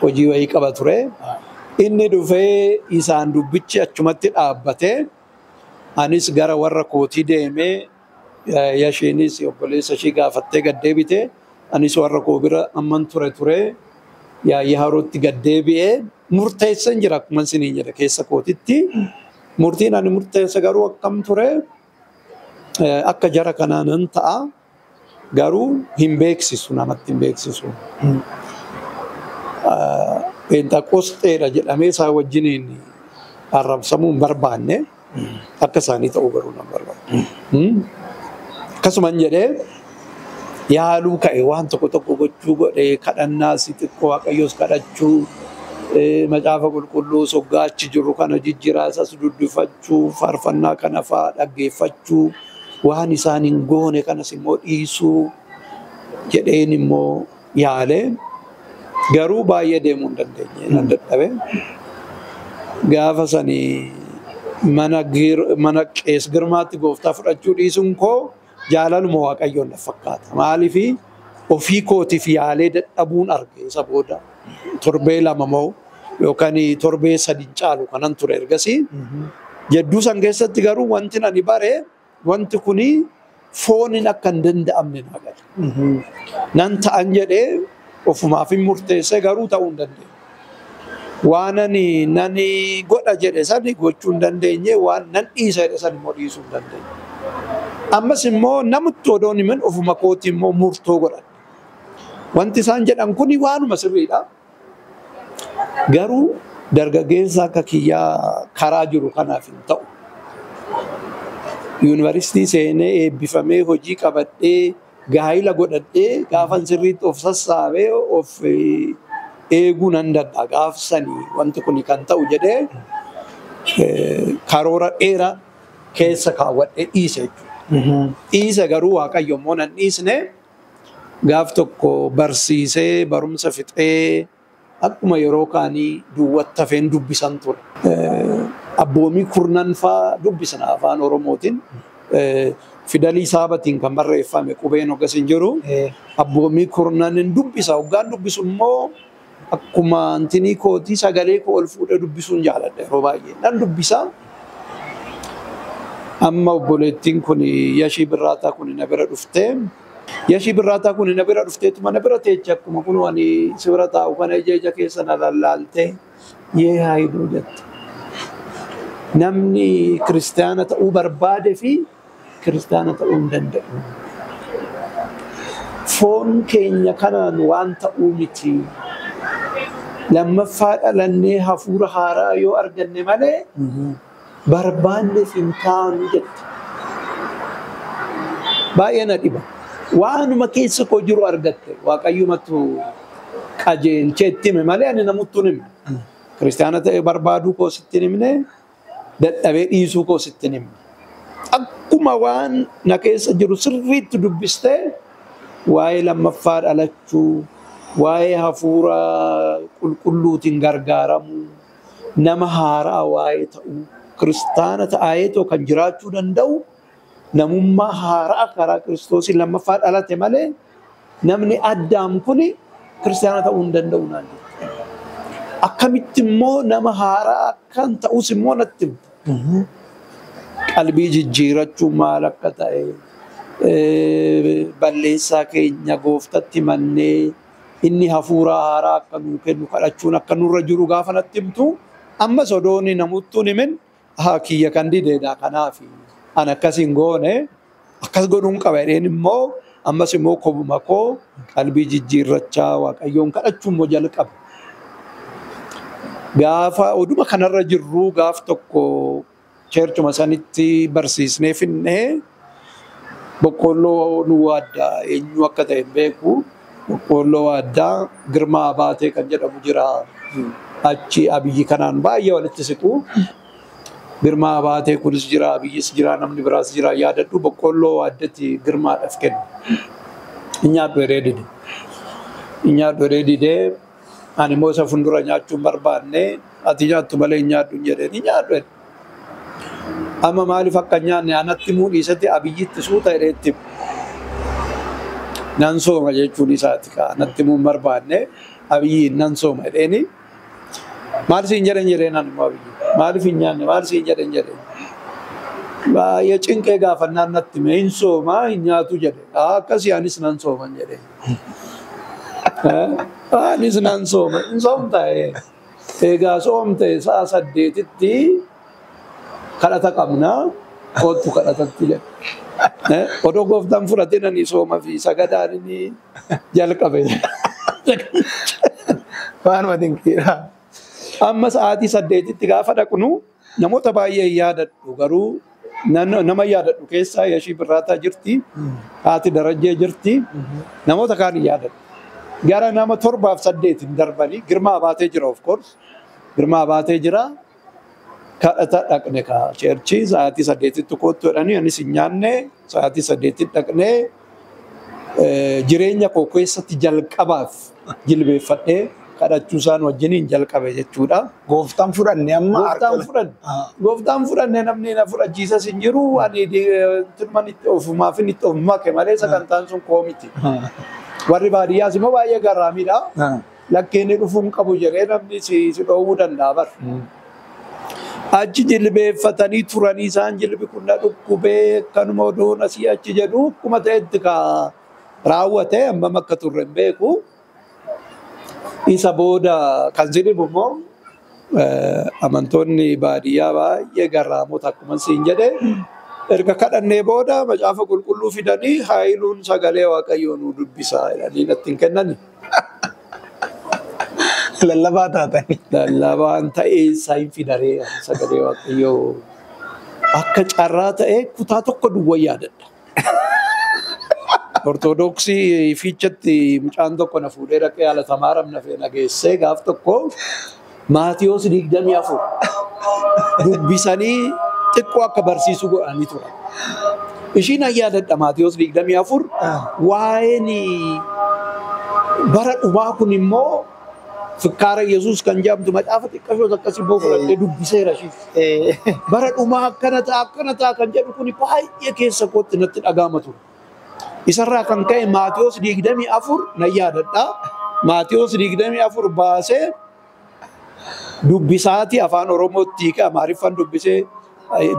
Speaker 3: hojii wayii qaba ture. Inni dhufee isaan dubbichi achumatti dhaabbatee anis gara warra kootii deemee yashiinis obboleessa ishii gaafattee gad deebite anis warra koo bira amman ture ture Yaayyaa Harootti gad deebi'ee murteessan jira akkuma isiniin jedhe keessa kootitti. Murtiin ani murteesse garuu akkam ture akka jara kanaa nan ta'a garuu hin beeksisu namatti hin beeksisu. Pheenxaqoosxeedha jedhamee isaa wajjiniin arrabsamuu hin barbaanne akka isaanii ta'uu garuu nan barbaade. Akkasuman jedhee yaaluu ka'e waan tokko tokko gochuu godhee kadhannaas xiqqoo Waaqayyoos kadhachuu macaafa qulqulluu soggaa achi jiru kana jijjiiraa isas dubbifachuu faarfannaa kana fa'aa dhaggeeffachuu waan isaan hin goone kanas immoo dhiisuu jedheen immoo yaalee garuu baay'ee deemuu hin dandeenye nan dadhabe. Gaafa sanii mana qees Girmaatti gooftaa fudhachuu dhiisuun koo jaalaluma Waaqayyoon na fakkaata. Maaliifi ofii kootiif yaalee dadhabuun arge isa booda. Torbee 2 moo yookaan torbee 3 caalu kanan ture ergasii. Jedduu san keessatti garuu wanti ani bare wanti kuni fooniin akka hin danda'amne naa gala. Nan ta'an jedhee ofumaaf hin murteessee garuu ta'uu hin dandeenye. Waan ani nani godha jedhe sani gochuu hin dandeenye, waan nan dhiisa jedhe sani immoo dhiisuu hin dandeenye. Ammas immoo namatti odoon himin ofuma kootii immoo murtoo godhadhe. Wanti isaan jedhan kuni waanuma sirriidha. Garuu dargaggeessa akka kiyyaa karaa jiru kanaaf hin ta'u. Yuunivarsiitii seenee eebbifamee hojii qabadhee gaayila godhadhee gaafan sirriitti of sassaabee of eeguu nan danda'a gaafsanii wanti kun kan ta'u jedhee karoora dheeraa keessa kaawwadhee dhiise jechuudha. Dhiise garuu Waaqayyo immoo nan dhiisne gaaf tokko barsiisee barumsa fixee akkuma yeroo kaanii duwwatti hafeen dubbisan ture. Abboomii kurnan faa dubbisan afaan Oromootiin. Fidalii saabatiin kan barreeffame qubeen hoggas hin jiru. Abboomii kurnan hin dubbisa. Hoggaan dubbisu immoo akkuma antinii kootii sagalee koo ol fuudhee dubbisuun jaaladha yeroo baay'ee. Nan dubbisa. Amma obboleettiin kun Yashii Birraataa kun na bira dhuftee. Yashii Birraataa kun na bira dhufteetuma na bira teeche akkuma kun ani si bira taa'u kana ija ija keessa na lallaaltee yee haayiduu jette. Namni kiristaana ta'uu barbaade fi kiristaana ta'uu hin danda'u. Foon keenya kanaan waan ta'uu miti. Lammaffaa dhalannee hafuura haaraa yoo arganne malee barbaanneef hin taanu jette. Baay'ee na dhiba. Waanuma keessa koo jiru argatte Waaqayyumatu qajeelchee itti hime malee ani namuttuu hin himne. Kiristaana ta'ee barbaaduu koo sitti hin himne, dadhabee dhiisuu koo sitti hin himne. Akkuma waan na keessa jiru sirriitti dubbistee waa'ee lammaffaa dhalachuu, waa'ee hafuura qulqulluutiin gargaaramuu, nama haaraa waa'ee ta'uu, kiristaana ta'eetoo kan jiraachuu danda'u namummaa haaraa karaa Kiristoosiin lammaffaa dhalate malee namni addaam kuni kiristaana ta'uu hin danda'u naan jette. Akkamitti immoo nama haaraa akkan ta'us immoo natti himte. Qalbii jijjiirachuu maal akka ta'e, balleessaa keenya gooftatti mannee inni hafuura haaraa akka nuu kennu kadhachuun akka nurra jiru gaafa natti himtu ammas odoonni namuttuun himin haa kiyya kan dideedha kanaafi an akkas hin goone akkas godhuun qaba jedheen immoo ammas immoo kobuma koo qalbii jijjiirrachaa Waaqayyoon kadhachuu immoo jalqabe. Gaafa oduma kanarra jirru gaaf tokko cheerchuma sanitti barsiisnee finnee boqqoolloo nu waaddaa eenyu akka ta'e hin beeku. Boqqoolloo waaddaa Girmaa Abaatee kan jedhamu jira. Achi Abiyyi kanaan baay'ee walitti siqu. Girmaa Abaatee kunis jira, Abiyyis jira, namni biraas jira. Yaadadhu boqqoolloo waaddatti Girmaadhaaf kennu. Nyaadhu jedhee dide. Nyaadhu jedhee didee ani immoo isa fuuldura nyaachuu hin barbaanne ati nyaattu malee hin nyaadhu jedhee ni nyaadhu jedhe. Amma maaliif akka nyaanne anatti muu dhiisatti Abiyyitti suuta jedhee itti nan sooma jechuun isaati kaa anatti muu hin barbaanne Abiyyiin nan sooma jedheeni. Maal siin jedhan jedheen ani immoo Abiyyi maaliif hin nyaanne maal siin jedhan jedheen. Baay'ee cinqee gaafannaan natti hime hin sooma hin nyaatu jedhe. Akkasii anis nan sooman jedheen. Anis nan sooma hin soomta egaa soomte sa'a 8tti kadhata qabna kootu kadhatatti jedhe. Odoo gooftaan fudhatee nani sooma fi sagadaan inni jalqabe.
Speaker 2: Waanuma dinqiidha.
Speaker 3: Amma sa'aatii 8tti gaafa dhaqnu namoota baay'ee yaadadhu garuu nama yaadadhu keessaa Yashii Birraataa jirti, haati Darajjee jirti, namoota kaan yaadadhu. Gara nama 7 fi 8 hin darbanii Girmaa Abaatee jira of course. Girmaa Abaatee jira. Kadhata dhaqne kaa cheerchii sa'aatii 8tti kootu jedhanii anis hin nyaanne sa'aatii 8tti dhaqnee jireenya koo keessatti jalqabaaf jilbeeffadhee kadhachuu isaan wajjiniin jalqabe jechuudha.
Speaker 2: Gooftaan fudhanne amma
Speaker 3: Gooftaan fudhanne. Gooftaan fudhanne namni na fudhachiisas hin jiru. Ani tilman itti ofumaaf inni itti of make malee sagantaan sun koo miti. Warri baadiyyaas immoo baay'ee garraamiidha. Lakkeen inni dhufuu hin qabu jedhee namni si dhoowwuu danda'a bara. Achi jilbeeffatanii turanii isaan jilbi kun na dhukkubee akkanuma odoon asii achi jedhu akkuma ta'etti ka raawwate hammam akka turre hin beeku. Isa booda kan si dhibu immoo amantoonni baadiyyaa baay'ee garraamota akkuma siin jedhe erga kadhannee booda macaafa qulqulluu fidanii Haayiluun sagalee Waaqayyoo nuu dubbisaa jedhanii natti hin kennani.
Speaker 2: Lallabaa taatanii.
Speaker 3: Lallabaan ta'ee isaa hin fidaree sagalee Waaqayyoo akka carraa ta'ee kutaa tokko duwwaa yaadadha. Ortodoksii fiichatti mucaan tokko na fuudhee dhaqee haala tamaaram na feena geessee gaaf tokko Maatiyoos 24 dubbisanii xiqqoo akka barsiisu godhanii turan. Ishiin yaadadha Maatiyoos 24 waa'een bara dhumaa kun immoo fikkaara Yesuus kan jedhamtu macaafa xiqqashoos akkasii immoo fudhadhee dubbiseera ishii. Bara dhumaa akkana ta'a akkana ta'a kan jedhu kun baay'ee keessa kootti natti dhaga'ama ture. Isarraa kan ka'e Maatiyoos 24 nan yaadadha. Maatiyoos 24 baasee dubbisaati afaan Oromootti hiika Amaariffaan dubbisee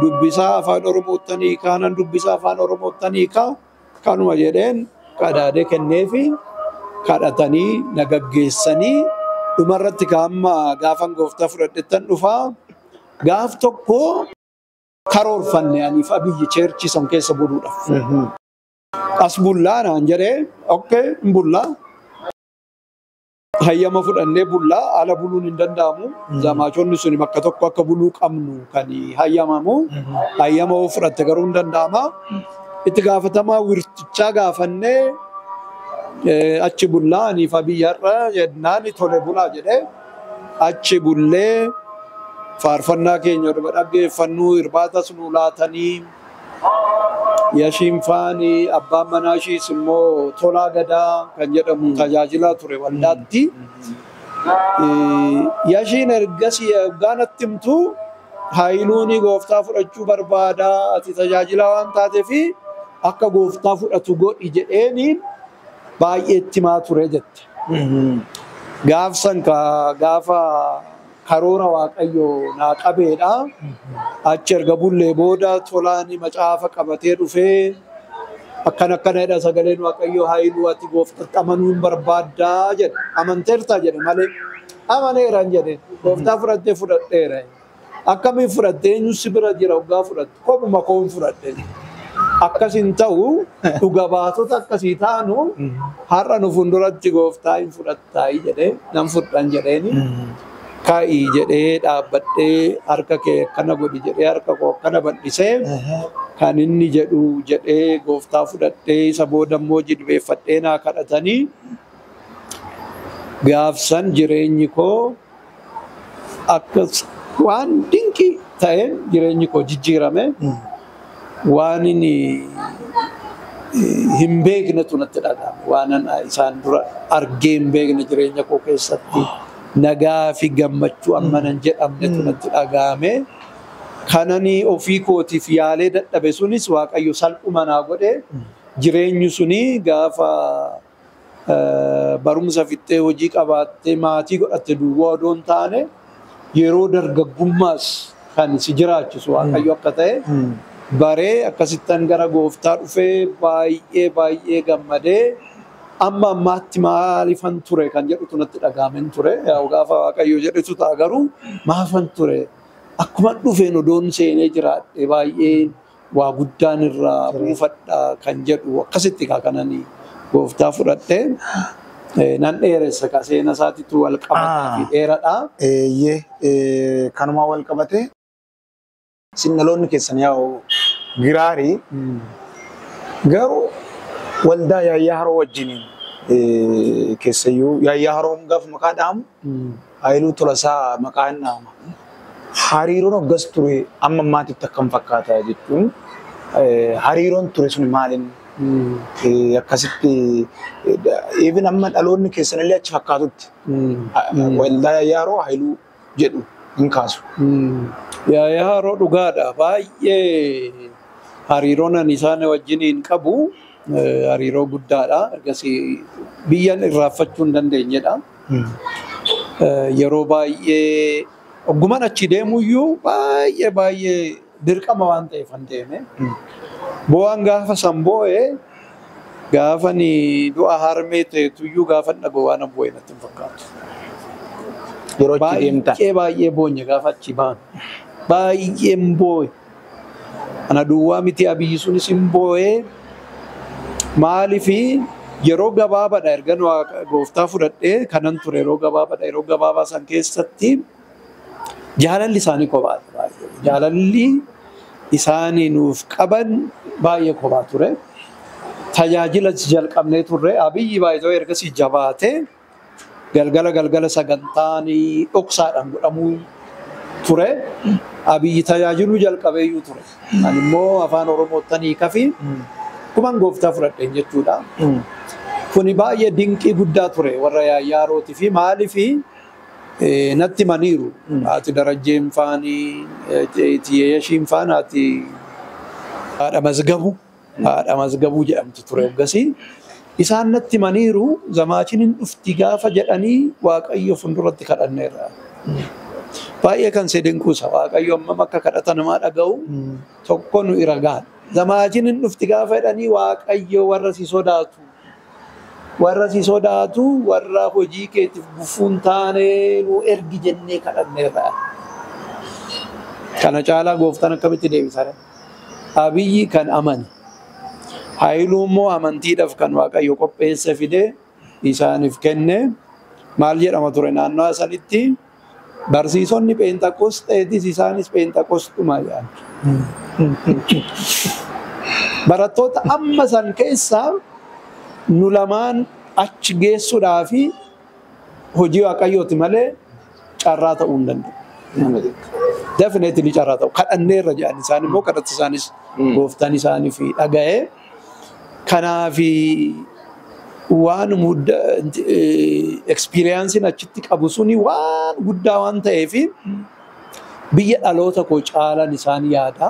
Speaker 3: dubbisaa afaan Oromootti hiikaa nan dubbisaa afaan Oromootti hiikaa kanuma jedheen qadaadee kenneefi kadhatanii na gaggeessanii dhumarratti amma gaafan gooftaa fudhadhettan dhufaa gaaf tokko karoorfanne aniif Abiyyi cheerchii san keessa buluudhaaf. As bullaa naan jedhee okkee hin bullaa. Hayyama fudhannee bullaa ala buluun hin danda'amu. Zamaachonni suni bakka tokko akka buluu qabnu kan hayyamamu. Hayyama hoo fudhatte garuu hin danda'ama. Itti gaafatamaa wirtichaa gaafannee achi bullaa aniif Abiyyi har'a jennaan tole bulaa jedhee achi bullee faarfannaa keenya oduma dhaggeeffannuu irbaatas nuu laatanii Yashiin faani abbaan manaa ishiis immoo Tolaa Gadaa kan jedhamu tajaajilaa ture waldaatti. Yashiin ergasii hoggaa natti himtu Haayiluun gooftaa fudhachuu barbaadaa ati tajaajilaa waan taateefi akka gooftaa fudhatu godhi jedheeniin baay'ee itti himaa ture jette. Gaafsan gaafa karoora Waaqayyoo naa qabeedha. Achi erga bullee booda Tolaan macaafa qabatee dhufee akkana akkana jedha sagaleen Waaqayyoo Haayiluu ati gooftaatti amanuu hin barbaaddaa jedhe. Amanteertaa jedhe malee amaneeraan jedhe. Gooftaa fudhattee fudhadheera. Akkamiin fudhattee eenyu si bira jira hoggaa fudhatte kophuma koon fudhadhe. Akkas hin ta'u dhuga baatota akkasii taanu har'a nu fuulduratti gooftaa hin fudhattaayi jedhee nan fudhan jedheeni. Ka'ii jedhee dhaabbadhee harka kee akkana godhi jedhee harka koo akkana bal'isee kan inni jedhu jedhee gooftaa fudhadhee isa booda immoo jilbeeffadhee naa kadhatanii gaafsan jireenyi koo akkas waan dinqii ta'een jireenyi koo jijjiirame waan inni hin beeknetu natti dhaga'ame waan isaan dura argee hin beekne jireenya koo keessatti. Nagaa fi gammachuu amma nan jedhamnetu natti dhaga'ame. Kanani ofii kootiif yaalee dadhabe sunis Waaqayyo salphuma naa godhe jireenyi suni gaafa barumsa fixxee hojii qabaattee maatii godhatte duwwaa odoo hin taane yeroo dargaggummaas kan si jiraachisu Waaqayyo akka ta'e baree akkasittan gara gooftaa dhufee baay'ee baay'ee gammadee amma ammaatti maaliifan ture kan jedhutu natti dhaga'ameen ture. Gaafa Waaqayyo jedhetu ta'a garuu maafan ture. Akkuma dhufeen odoon seenee jiraadhe baay'ee waa guddaan irraa buufadha kan jedhu akkasitti kanani gooftaa fudhadhe. Nan dheeressa ka seena isaatitu wal qabatee fi dheeradha.
Speaker 2: Eeyyee kanumaa wal qabate isin dhaloonni keessan yaa'u giraarii garuu waldaa Yaayyaa Haroo wajjiniin keessayyuu Yaayyaa Haroon gaafa maqaa dhaamu Haayiluu Tolasaa maqaan dhaama. Hariiroon hoggas ture amma ammaatitti akkam fakkaata jechuun hariiroon ture sun maaliin akkasitti even amma dhaloonni keessan illee achi fakkaatutti waldaa Yaayyaa Haroo Haayiluu jedhu hin kaasu.
Speaker 3: Yaayyaa Haroo dhugaadha. Baay'ee hariiroon ani isaan wajjiniin qabu hariiroo guddaadha. Ergasii biyyan irraanfachuu hin dandeenyedha. Yeroo baay'ee oggumaan achi deemuyyuu baay'ee baay'ee dirqama waan ta'eef an deeme. Bu'aan gaafa san boo'ee gaafa ni du'a harmee ta'etuyyuu gaafa dhagoo waan boo'e natti hin fakkaatu.
Speaker 2: Yeroo achi deemtan.
Speaker 3: Baay'ee baay'ee boonye gaafa achi ba'an. Baay'een boo'e. Ana duwwaa miti Abiyyi sunis hin boo'ee. Maaliifi yeroo gabaabaadha erga gooftaa fudhadhee kanan ture yeroo gabaabaadha yeroo gabaabaa san keessatti jaalalli isaanii kophaadha baay'ee. Jaalalli isaanii nuuf qaban baay'ee kophaa ture. Tajaajila jalqabnee turre Abiyyi baay'ee ergasii jabaatee galgala galgala sagantaan dhoksaadhaan godhamuu ture. Abiyyi tajaajiluu jalqabeeyyuu ture. Ani immoo afaan Oromootti hiikafi kuman gooftaa fudhadheen jechuudha. Kuni baay'ee dinqii guddaa ture warra Yaayyaa fi maaliifi natti himaniiru. Haati Darajjeen faanii, Tiyeeshiin faan haati haadha Mazgabuu jedhamtu ture hoggasii. Isaan natti himaniiru zamaachiin hin dhufti gaafa jedhanii Waaqayyo fuulduratti kadhanneerra. Baay'ee kan si dinquusa Waaqayyo ammam akka kadhata namaa dhaga'u tokko nu irra gaha. Zamaachiin hin dhufti gaafa jedhanii Waaqayyo warra si sodaatu. Warra si sodaatu warra hojii keetiif gufuu hin taane nu ergi jennee kadhanneerra. Kana caalaa gooftaan akkamitti deebisa? Abiyyi kan amane. Haayiluu immoo amantiidhaaf kan Waaqayyo qopheesse fide isaaniif kenne maal jedhama ture naannoo sanitti barsiisonni Pheenxaqoosxeetis isaanis Pheenxaqoosxuma jedhan. Barattoota amma san keessaa nu lamaan achi geessuudhaa fi hojii Waaqayyooti malee carraa ta'uu hin danda'u. Definitely carraa ta'u. Kadhanneerra jedhan isaan immoo kadhata isaanis gooftaan isaaniif dhaga'ee. Kanaafi waan experience'n achitti qabu suni waan guddaa waan ta'eef biyya dhaloota koo caalan isaan yaada.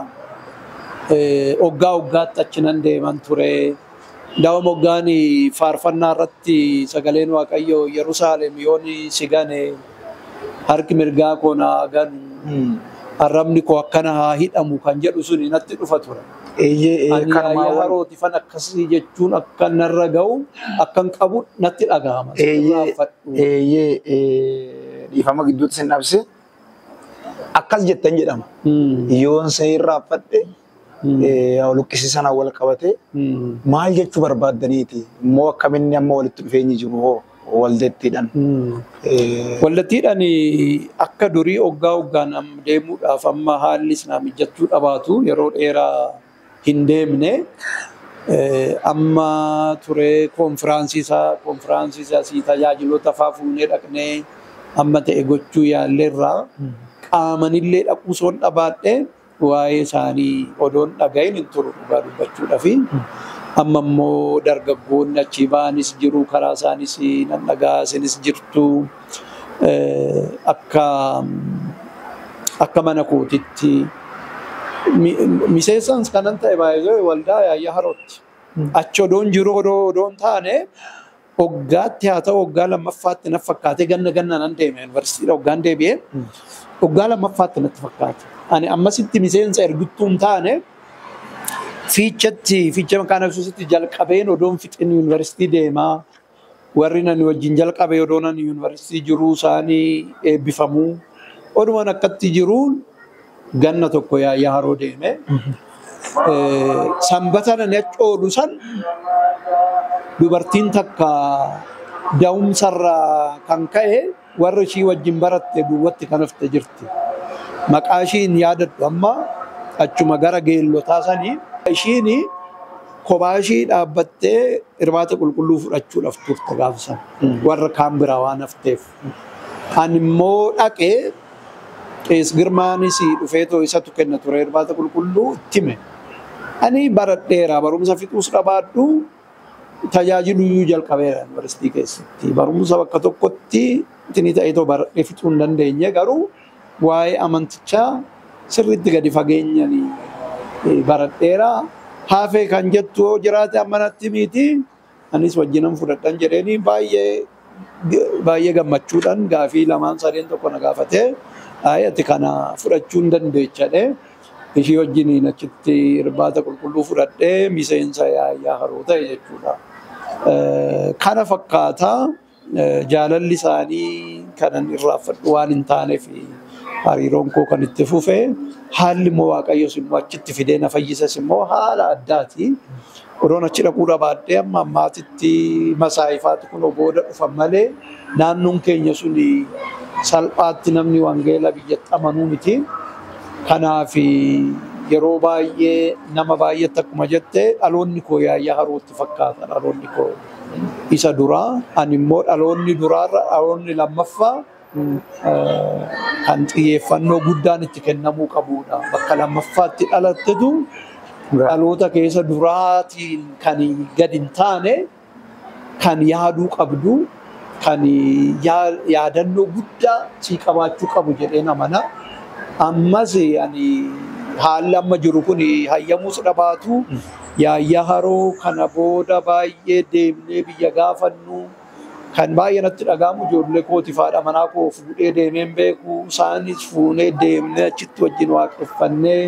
Speaker 3: Hoggaa hoggaatti achi nan deeman ture. Daawwan hoggaan faarfannaa irratti sagaleen Waaqayyoo Yerusaalem yoon si gane harki mirgaa koo naa ganu arrabni koo akkana haa hidhamu kan jedhu suni natti dhufa ture.
Speaker 2: Eeyyee
Speaker 3: kanumaa harootifan akkasii jechuun akka narra ga'u akkan qabu natti dhaga'ama.
Speaker 2: Eeyyee dhiifama gidduutti sin dhabse akkas jettan jedhama. Yoon sin irraanfadhe luqqisii sanaan wal qabate maal jechuu barbaaddaniiti? Immoo akkaminni amma walitti dhufeenyi jiru hoo waldettiidhaan?
Speaker 3: Waldattiidhaan akka durii hoggaa hoggaan deemuudhaaf amma haalli isaa mijachuu dhabaatu yeroo dheeraa hin deemne. Amma ture konfiraansii isaa tajaajiloota fa'aa fuunee dhaqnee amma ta'e gochuu yaalleerraa qaamanillee dhaquu soon dhabaadhee waa'ee isaanii odoon dhagahin hin turu dhugaa dubbachuudhaaf. Amma immoo dargaggoonni achi ba'anis jiru karaa isaanis nan dhagaa isinis jirtu akka mana kootitti miseensans kanan ta'e baay'ee waldaa Yaayyaa Harootti. Achi odoon jiru odoon taane hoggaatti haa ta'u hoggaa lammaffaatti na fakkaatee ganna ganna nan deeme yuunivarsiitiidha hoggaan deebi'ee hoggaa lammaffaatti natti fakkaate. Ani ammasitti miseensa ergittuu hin taane fiichatti fiicha maqaan Yesuusitti jalqabeen odoon fixin yuunivarsiitii deemaa warri nani wajjin jalqabee odoon ani yuunivarsiitii jiruu isaanii eebbifamuu odumaan akkatti jiruun ganna tokko Yaayyaa Haroo deeme. Sanbata nani achi oolu san dubartiin takka da'umsarraa kan ka'e warra ishii wajjin baratte duwwatti kan hafte jirti. Maqaa ishii hin yaadadhu amma achuma gara geellotaa sanii ishiin kophaa ishii dhaabbattee irbaata qulqulluu fudhachuudhaaf turte gaafa sana warra kaan biraa waan hafteef. Ani immoo dhaqee Qees Girmaanis dhufeetoo isatu kenna ture irbaata qulqulluu itti hime. Ani baradheera barumsa fixuus qabaadhu tajaajiluyyuu jalqabeera yuunivarsiitii keessatti. Barumsa bakka tokkotti ittiin ta'eetoo baradhee fixuu hin dandeenye garuu waa'ee amantichaa sirriitti gadi fageenyaan baradheera. Hafee kan jettu yoo jiraate amma natti miti anis wajjinan fudhadhan jedheeni baay'ee baay'ee gammachuudhaan gaafii lamaan sadeen tokko na gaafatee ati kana fudhachuu hin dandeechadhe. Ishii wajjiniin achitti irbaata qulqulluu fudhadhee miseensa Yaayyaa Haroo ta'e jechuudha. Kana fakkaataa jaalalli isaanii kanan irraanfadhu waan hin taaneef hariiroon koo kan itti fufe haalli immoo Waaqayyos immoo achitti fidee na fayyises immoo haala addaati. Odoon achi dhaquu dhabaadhee amma ammaatitti masaayifaatu kun booda dhufan malee naannoon keenya suni salphaatti namni wangeela biyyatti amanuu miti. Kanaaf yeroo baay'ee nama baay'eetti akkuma jette dhaloonni koo Yaayyaa Harootti fakkaata dhaloonni koo isa duraa. Ani immoo dhaloonni duraarra dhaloonni lammaffaa kan xiyyeeffannoo guddaan itti kennamuu qabudha. Bakka lammaffaatti dhalattetu dhaloota keessa duraatiin kan gad hin taane kan yaaduu qabdu kan yaadannoo guddaa sii qabaachuu qabu jedheen amana. Ammas ani haalli amma jiru kun hayyamuus dhabaatu Yaayyaa Haroo kana booda baay'ee deemnee biyya gaafannu kan baay'ee natti dhaga'amu ijoollee kooti faadha manaa koo fuudhee deemeen beeku isaanis fuunee deemnee achitti wajjin waaqeffannee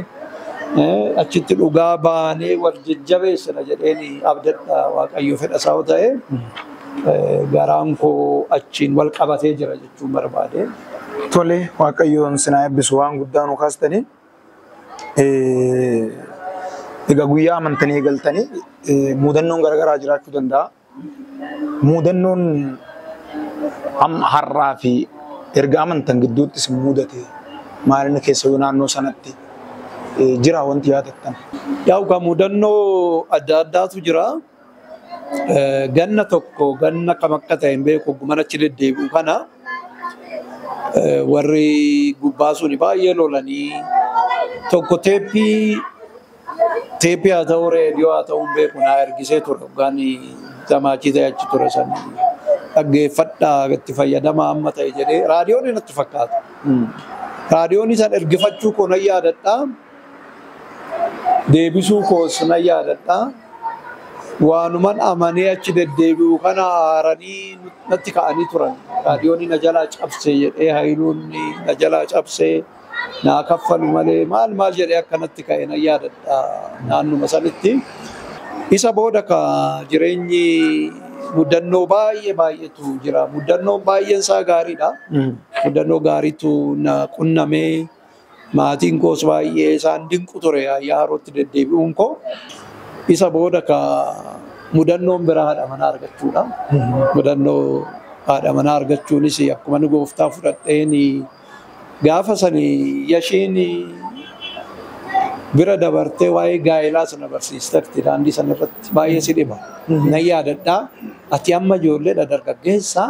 Speaker 3: achitti dhugaa baanee wal jajjabeessina jedheen abdadha Waaqayyo fedha isaa yoo ta'e garaan koo achiin wal qabatee jira jechuun barbaade.
Speaker 2: Tole Waaqayyoon sinaa eebbisu waan guddaa nu kaastanii. Egaa guyyaa amantanii eegaltanii mudannoon garaagaraa jiraachuu danda'a. Mudannoon amma har'aa fi erga amantan gidduutti isin mudate maalini keessa naannoo sanatti jira wanti yaadattan?
Speaker 3: Yaa'u kan mudannoo adda addaatu jira. Ganna tokko ganna kam akka ta'e hin beeku mana achi deddeebi'u kana warri gubbaa suni baay'ee lolanii tokko teeppii haa ta'u reediyoo haa ta'u hin beeku naa ergisee ture hoggaan zamaachii ta'e achi ture san dhaggeeffadhaa itti fayyadamaa amma ta'e jedhee raadiyoon natti fakkaata. Raadiyoon isaan ergifachuu koo nan yaadadhaa. Deebisuu koos nan yaadadhaa. Waanuman amanee achi deddeebi'u kana haaranii natti ka'anii turan. Raadiyoon na jalaa cabse jedhee Hayiluun na jalaa cabse naa kaffalu malee maal maal jedhee akkanatti ka'e nan yaadadha naannuma sanitti. Isa booda ka jireenyi mudannoo baay'ee baay'eetu jira. Mudannoon baay'een isaa gaariidha. Mudannoo gaariitu na qunnamee maatiin koos baay'ee isaan dinqu ture Yaayyaa Harootti deddeebi'uun koo. Isa booda ka mudannoon biraa haadha manaa argachuudha. Mudannoo haadha manaa argachuunis akkuma inni gooftaa fudhadheen gaafa sani yashiin bira dabartee waa'ee gaa'elaa sana barsiisteerti daandii sana irratti baay'ee si dhiba. Nan yaadadhaa ati amma ijoolleedha dargaggeessaa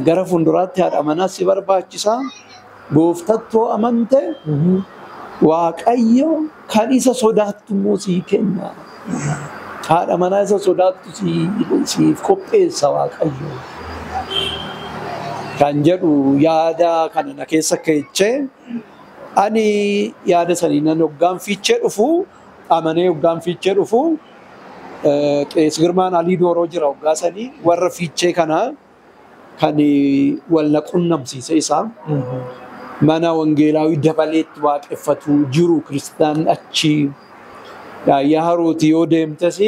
Speaker 3: gara fuulduraatti haadha manaa si barbaachisaa gooftattoo amante Waaqayyo kan isa sodaattu immoo sii kenna. Haadha manaa isa sodaattu siif qopheessa Waaqayyo. Kan jedhu yaada kana na keessa keechee ani yaada sanii nan hoggaan fiichee dhufu amanee hoggaan fiichee dhufu Qees Girmaan Alii Dooroo jira hoggaa sanii warra fiichee kana kan wal na qunnamsiise isaa. Mana wangeelaawii dabaleetti waaqeffatu jiru kiristaan achi Yaayyaa Harooti yoo deemtes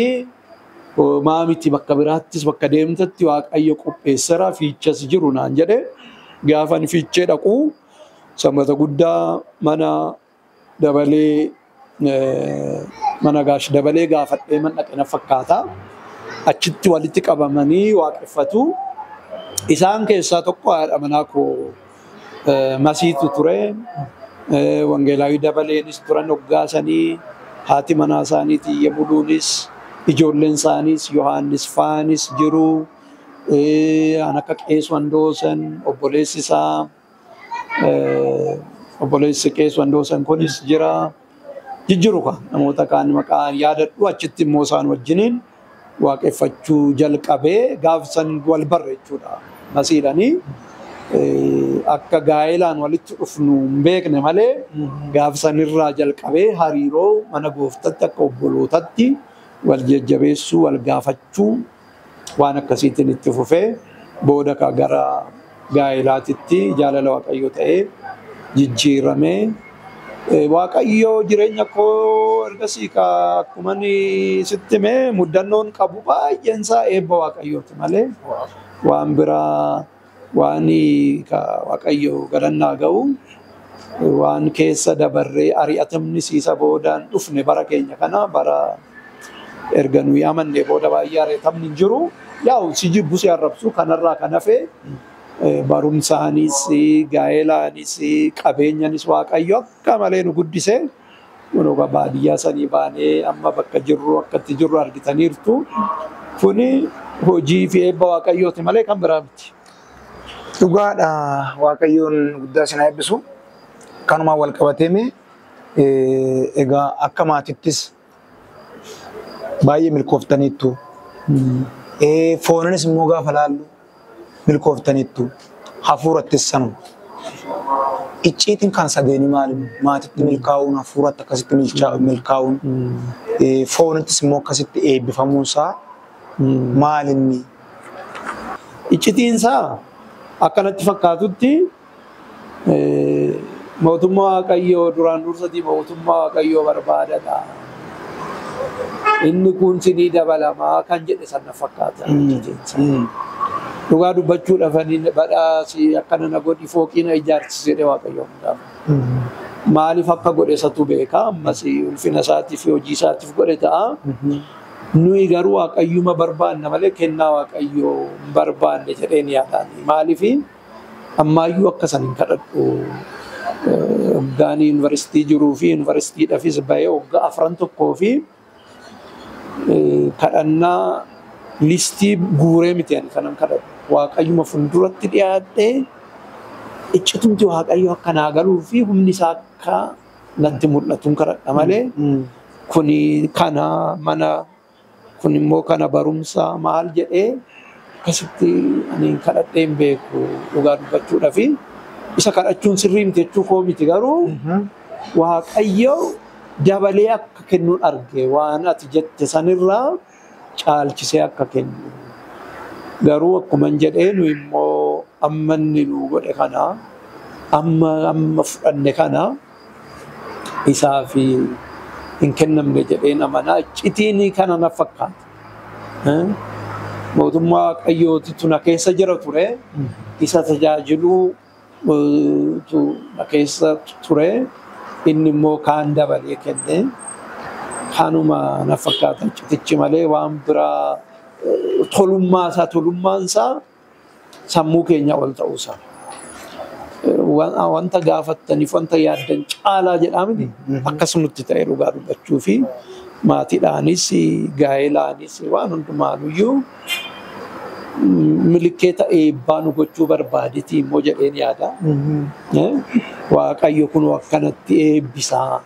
Speaker 3: maamiti bakka biraattis bakka deemtetti Waaqayyo qopheessera fiichas jiru naan jedhe gaafan fiichee dhaqu sanbata guddaa mana dabalee mana gaash dabalee gaafadhee man dhaqe na fakkaata. Achitti walitti qabamanii waaqeffatu. Isaan keessaa tokko haadha manaa koo Masiitu ture. Wangeelaawii dabaleenis turan hoggaasanii haati manaa isaaniitii Yemuluunis ijoolleen isaaniis Yohaannis faanis jiru. An akka Qees Wandoosan obboleessi isaa obboleessi Qees Wandoosan kunis jira. Jijjiiru kan namoota kaan maqaan yaadadhu achitti immoo isaan wajjiniin waaqeffachuu jalqabee gaafsan wal barre jechuudha. Masiidhanii akka gaa'elaan walitti dhufnu hin beekne malee gaafsan irraa jalqabee hariiroo mana gooftatti akka obbolootatti wal jajjabeessuu wal gaafachuu waan akkasiitiin itti fufee Booda gara gaa'ilaatitti jaalala Waaqayyoo ta'ee jijjiiramee Waaqayyoo jireenya koo ergasii akkuma sitti hime muddannoon qabu baay'een isaa eebba Waaqayyooti malee waan biraa waan Waaqayyo galannaa ga'u waan keessa dabarree ari'atamni siisa boodaan dhufne bara keenya kana bara erga nuyi amanne booda baay'ee ari'atamni hin jiru. Yaa'u si jibbu si arrabsu kanarraa kan hafe barumsaanis gaa'elaanis qabeenyanis Waaqayyo akka malee nu guddise. Kunoo baadiyyaa sanii baanee amma bakka jirru akkatti jirru argitaniirtu. Kuni hojii fi eebba Waaqayyooti malee kan biraa miti.
Speaker 2: Dhugaadha, Waaqayyoon guddaa isin haa eebbisu. Kanumaan wal qabateeme egaa akka maatittis baay'ee milkooftaniittu. Foonanis immoo gaafa laallu milkooftaniittu. Hafuurattis sanuma. Icciitiin kan sadeenii maali? Maatitti milkaa'uun, hafuuratti akkasitti milkaa'uun, foonittis immoo akkasitti eebbifamuunsaa maalinni?
Speaker 3: Iccitiin isaa akkanatti fakkaatutti mootummaa Waaqayyoo duraan dursatii mootummaa Waaqayyoo barbaadadha. Inni kun sinii dabalamaa kan jedhe sana fakkaata. Dhugaa dubbachuudhaaf ani badhaasi akkana na godhi fooqii na ijaarsisi jedhee Waaqayyoon gaafa. Maaliif akka godhe isatu beeka, ammas ulfina isaatiif fi hojii isaatiif godhe ta'a. Nuyi garuu Waaqayyuma barbaanna malee kennaa Waaqayyoo hin barbaanne jedheen yaadaan. Maaliif ammaayyuu akka san hin kadhadhu. Hoggaan yuunivarsiitii jiruu fi yuunivarsiitiidhaafis bahee hoggaa afran tokkoo fi kadhannaa listii guuree miti ani kanan kadhadhu. Waaqayyuma fuulduratti dhiyaadhee iccitumti Waaqayyo akka naa galuu fi humni isaa akka natti mul'atuun kadhadha malee kuni kana mana kun immoo kana barumsa maal jedhee akkasitti ani kadhadhee hin beeku dhugaa dubbachuudhaa fi isa kadhachuun sirrii miti jechuu koo miti garuu Waaqayyo dabalee akka kennuun arge waan ati jette sanirraa caalchisee akka kennu. Garuu akkuma jedhee nu immoo amma inni nu godhe kana amma fudhanne kana isaaf hin kennamne jedheen amanaa. Iccitiin kana na fakkaata. Mootummaa Waaqayyootitu na keessa jira ture. Isa tajaajiluu na keessa ture. Inni immoo kaan dabalee kenne. Kanuma na fakkaata iccitichi malee waan biraa tolummaan isaa sammuu keenya ol ta'uusaa. Wanta gaafattaniif wanta yaaddan caalaa jedhaa miti akkasumatti ta'e dhugaa dubbachuu fi maatiidhaanis gaa'elaanis waan hundumaanuyyuu milikeeta eebbaa nu gochuu barbaadetii immoo jedheen yaada. Waaqayyo kun akkanatti eebbisaa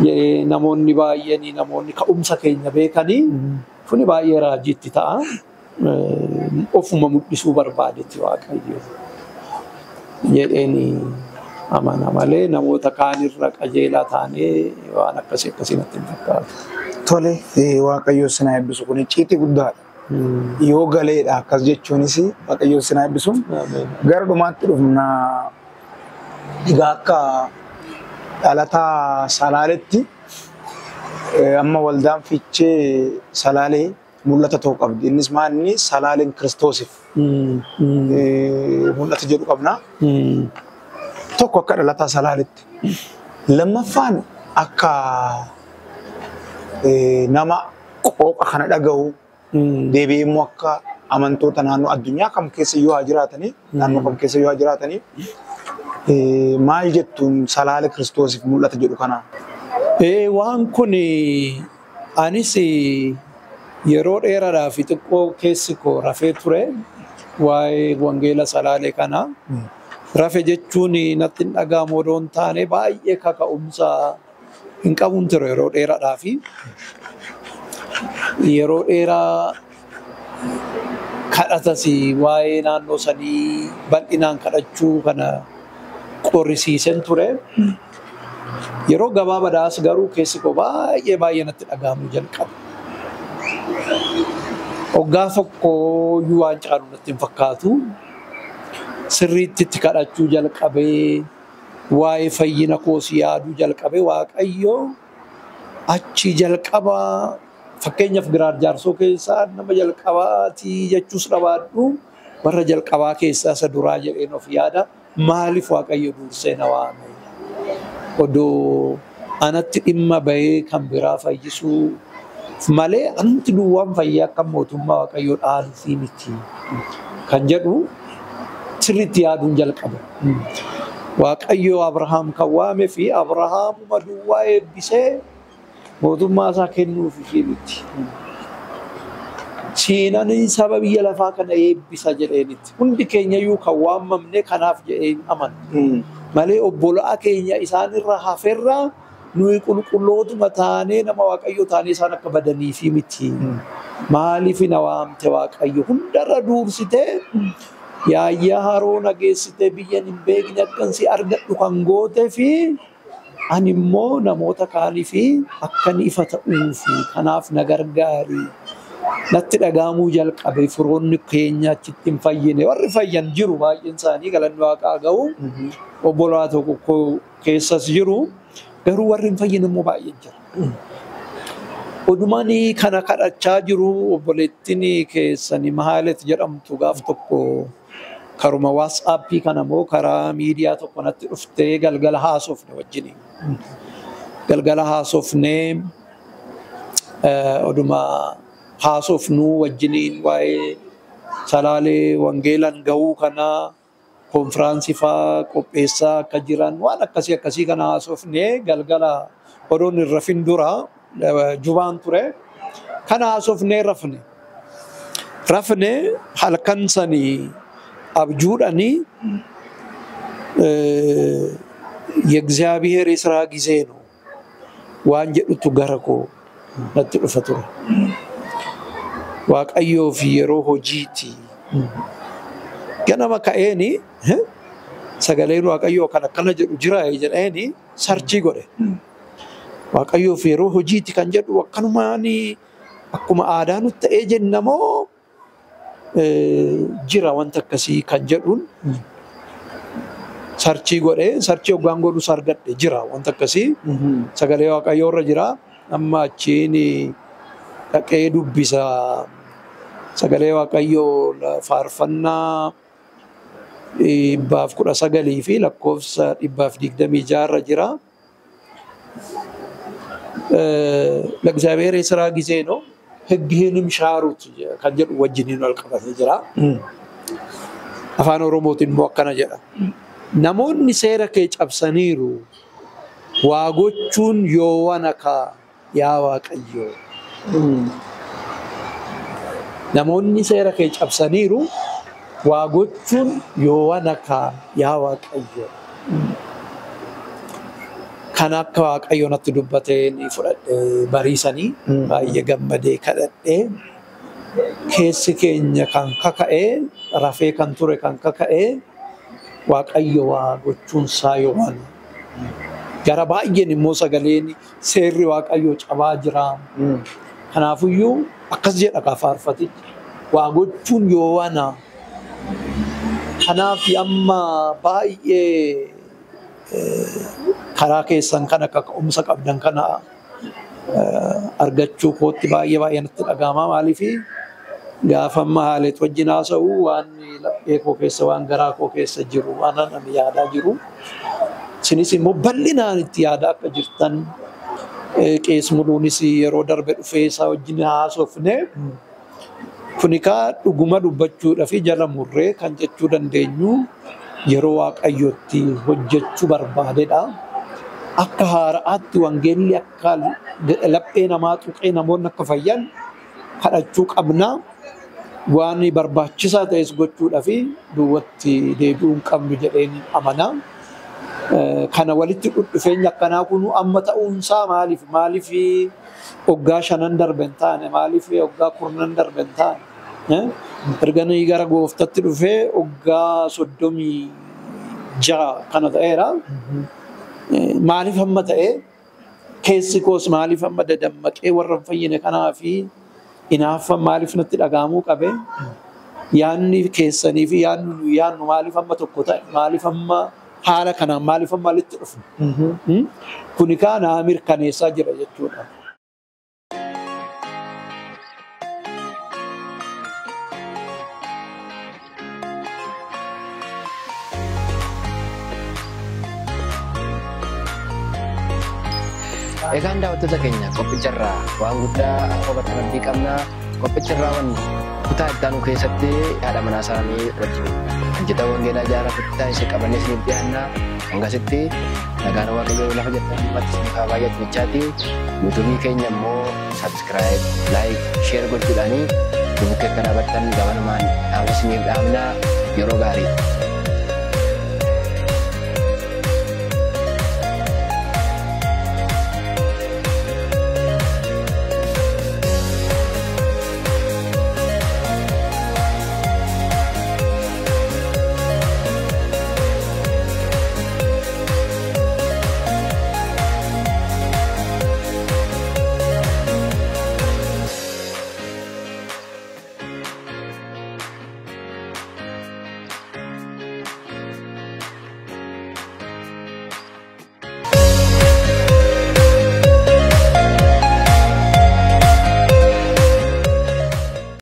Speaker 3: jedhee namoonni baay'een namoonni ka'umsa keenya beekanii kuni baay'ee raajiitti ta'a. Ofuma mul'isuu barbaadetti Waaqayyo jedheen amana malee namoota kaanirra qajeelaa taanee waan akkasii akkasii natti hin fakkaatu.
Speaker 2: Tole, Waaqayyo isin haa eebbisu. Kun icciitii guddaadha. Yoo galeedha akkas jechuunis Waaqayyo isin haa eebbisu. Gara dhumaatti dhufna. Egaa akka dhalataa Salaaletti amma waldaan Fiichee Salaalee mul'ata tokko qabdi. Innis maal inni Salaaleen Kiristoosiif mul'ata jedhu qabna. Tokko akka dhalataa Salaaletti. Lammaffaan akka nama qooqa kana dhaga'u deebi'ee immoo akka amantoota naannoo addunyaa kam keessa yoo haa jiraatanii naannoo kam keessa yoo haa jiraatanii maal jettuun Salaale Kiristoosiif mul'ata jedhu kana?
Speaker 3: Waan kun anis yeroo dheeraadhaaf xiqqoo keessi koo rafee ture waa'ee wangeela Salaalee kana. Rafe jechuun natti hin dhaga'amu odoo hin taane baay'ee kaka'umsa hin qabuun ture yeroo dheeraadhaaf. Yeroo dheeraa kadhatas waa'ee naannoo sanii bal'inaan kadhachuu kana qorrisiisen ture. Yeroo gabaabaadhaas garuu keessi koo baay'ee baay'ee natti dhaga'amuu jalqabe. Waggaa tokko iyyuu waan caalu natti hin fakkaatu. Sirriitti itti kadhachuu jalqabee waa'ee fayyina koos yaaduu jalqabee Waaqayyo achi jalqabaa fakkeenyaaf Giraar Jaarsoo keessaa nama jalqabaatii jechuus dhabaadhu warra jalqabaa keessaa isa duraa jedheen of yaada. Maaliif Waaqayyo dursee na waame? Odoo anatti dhimma bahee kan biraa fayyisuu malee anti duwwaan fayyaa akka mootummaa Waaqayyoo dhaalusii miti kan jedhu sirriitti yaaduun jalqabe. Waaqayyo Abrahaam kan waame fi Abrahaamuma duwwaa eebbisee mootummaa isaa kennuuf ishee miti. Siinanii saba biyya lafaa kana eebbisa jedheenitti. Hundi keenya iyyuu kan waamamne kanaaf jedhee hin amanu. Malee obbolaa keenya isaanirra haferraa nuyi qulqullootuma taanee nama Waaqayyo taanee isaan akka badaniifi miti. Maaliif na waamte Waaqayyo hundarra duursitee yaayyaa haroo nageessitee biyyan hin beekne akkan si argadhu kan gootee fi ani immoo namoota kaanii fi akkan ifa ta'uufi kanaaf na gargaari. Natti dhagahamuu jalqabe firoonni keenya achitti hin fayyine warri fayyan jiru baay'een isaanii galanni Waaqaa ga'u obbolaa tokko keessas jiru garuu warri hin fayyine immoo baay'een jira. Odumaan kana kadhachaa jiru obboleettiin keessanii Mahaalet jedhamtu gaaf tokko karuma WhatsAppii kana immoo karaa miidiyaa tokko natti dhuftee galgala haasofne wajjiniin. Galgala haasofnee oduma haasofnuu wajjiniin waa'ee salaalee wangeelan ga'uu kanaa konfiraansii fa'aa qopheessaa akka jiran waan akkasii akkasii kana haasofnee galgala odoon hin rafin dura jubaan ture. Kana haasofnee rafne. Rafne halkan sanii abjuudhanii የእግዚአብሔር የስራ ጊዜ ነው waan jedhutu gara koo natti dhufa ture. Waaqayyoof yeroo hojiiti. Ganama ka'eeni sagaleen Waaqayyoo kan akkana jedhu jira jedheeni sarchii godhe. Waaqayyoof yeroo hojiiti kan jedhu akkanumaan akkuma aadaa nutti ta'ee jennamoo jira wanta akkasii kan jedhuun sarchii godhe. Sarchii hoggaan godhus argadhe jira wanta akkasii sagalee Waaqayyoo irra jira. Amma achiin dhaqee dubbisa sagalee Waaqayyoo faarfannaa 119 fi lakkoofsa 126 irra jira. ለእግዚአብሔር የስራ ጊዜ ነው ሕግህንም ሻሩት kan jedhu wajjiniin wal qabatee jira. Afaan Oromootiin immoo akkana jedha. Namoonni seera kee cabsaniiru waa gochuun yoowwana kaa yaa Waaqayyo. Namoonni seera kee cabsaniiru waa gochuun yoowwana kaa yaa Waaqayyo. Kan akka Waaqayyo natti dubbatee ni fudhadhe bariisanii baay'ee gammadee kadhadhee keessi keenya kan kaka'ee rafee kan ture kan kaka'ee Waaqayyo waa gochuun isaa yoowwana. Gara baay'een immoo sagaleen seerri Waaqayyoo cabaa jira. Kanaafiyyuu akkas jedha kaa faarfatichi. Waa gochuun yoowwana. Kanaaf amma baay'ee karaa keessan kana kaka'umsa qabdan kana argachuu kootti baay'ee baay'ee natti dhagahama. Maaliif gaafa amma Haaleet wajjin haasa'u waan laphee koo keessa waan garaa koo keessa jiru waan ani yaadaa jiru. Isinis immoo bal'inaan itti yaadaa akka jirtan qees Muluunis yeroo darbe dhufee isaa wajjin haasofne. Kuni kaa dhuguma dubbachuudhaa fi jala murree kan jechuu dandeenyu yeroo Waaqayyootti hojjechuu barbaadedha. Akka haaraatti wangeelli akka laphee namaa tuqee namoonni akka fayyan kadhachuu qabna. Waan barbaachisaa ta'es gochuudhaa fi duwwatti deebi'uu hin qabnu jedheen amana. Kana walitti dhufeenya akkanaa kun amma ta'uunsaa maaliif maaliif waggaa 5 darbe hin taane maaliif waggaa 10 darbe hin taane erga nuyi gara gooftatti dhufee waggaa 36 kana ta'eera. Maaliif amma ta'e keessi koos maaliif amma dadammaqee warra hin fayyine kanaa fi Hinaaffaan maaliif natti dhaga'amuu qabe? Yaanni keessanii fi yaanni nu yaannu maaliif amma tokko ta'e? Maaliif amma haala kanaan maaliif amma walitti dhufne? Kuni kaa naa mirkaneessaa jira jechuudha.
Speaker 1: Egaan daawwattoota keenya qophicharraa waan guddaa akka hubatan abdii qabna. Qophicharraa wanni kutaa itti aanu keessatti haadha manaa isaanii wajjin hojjetaa wangeelaa Jaaraa turtii qabannee isiniif dhiyaanna. Hangasitti nagaan Waaqayyoo lafa jirtan hundumatti isiniif haa baay'atu jechaati. Yuutuubii keenya immoo subscribe, like, share gochuudhaanii nu bukkee akka dhaabattan gabanumaan dhaamsa isiniif dhaamna. Yeroo gaarii.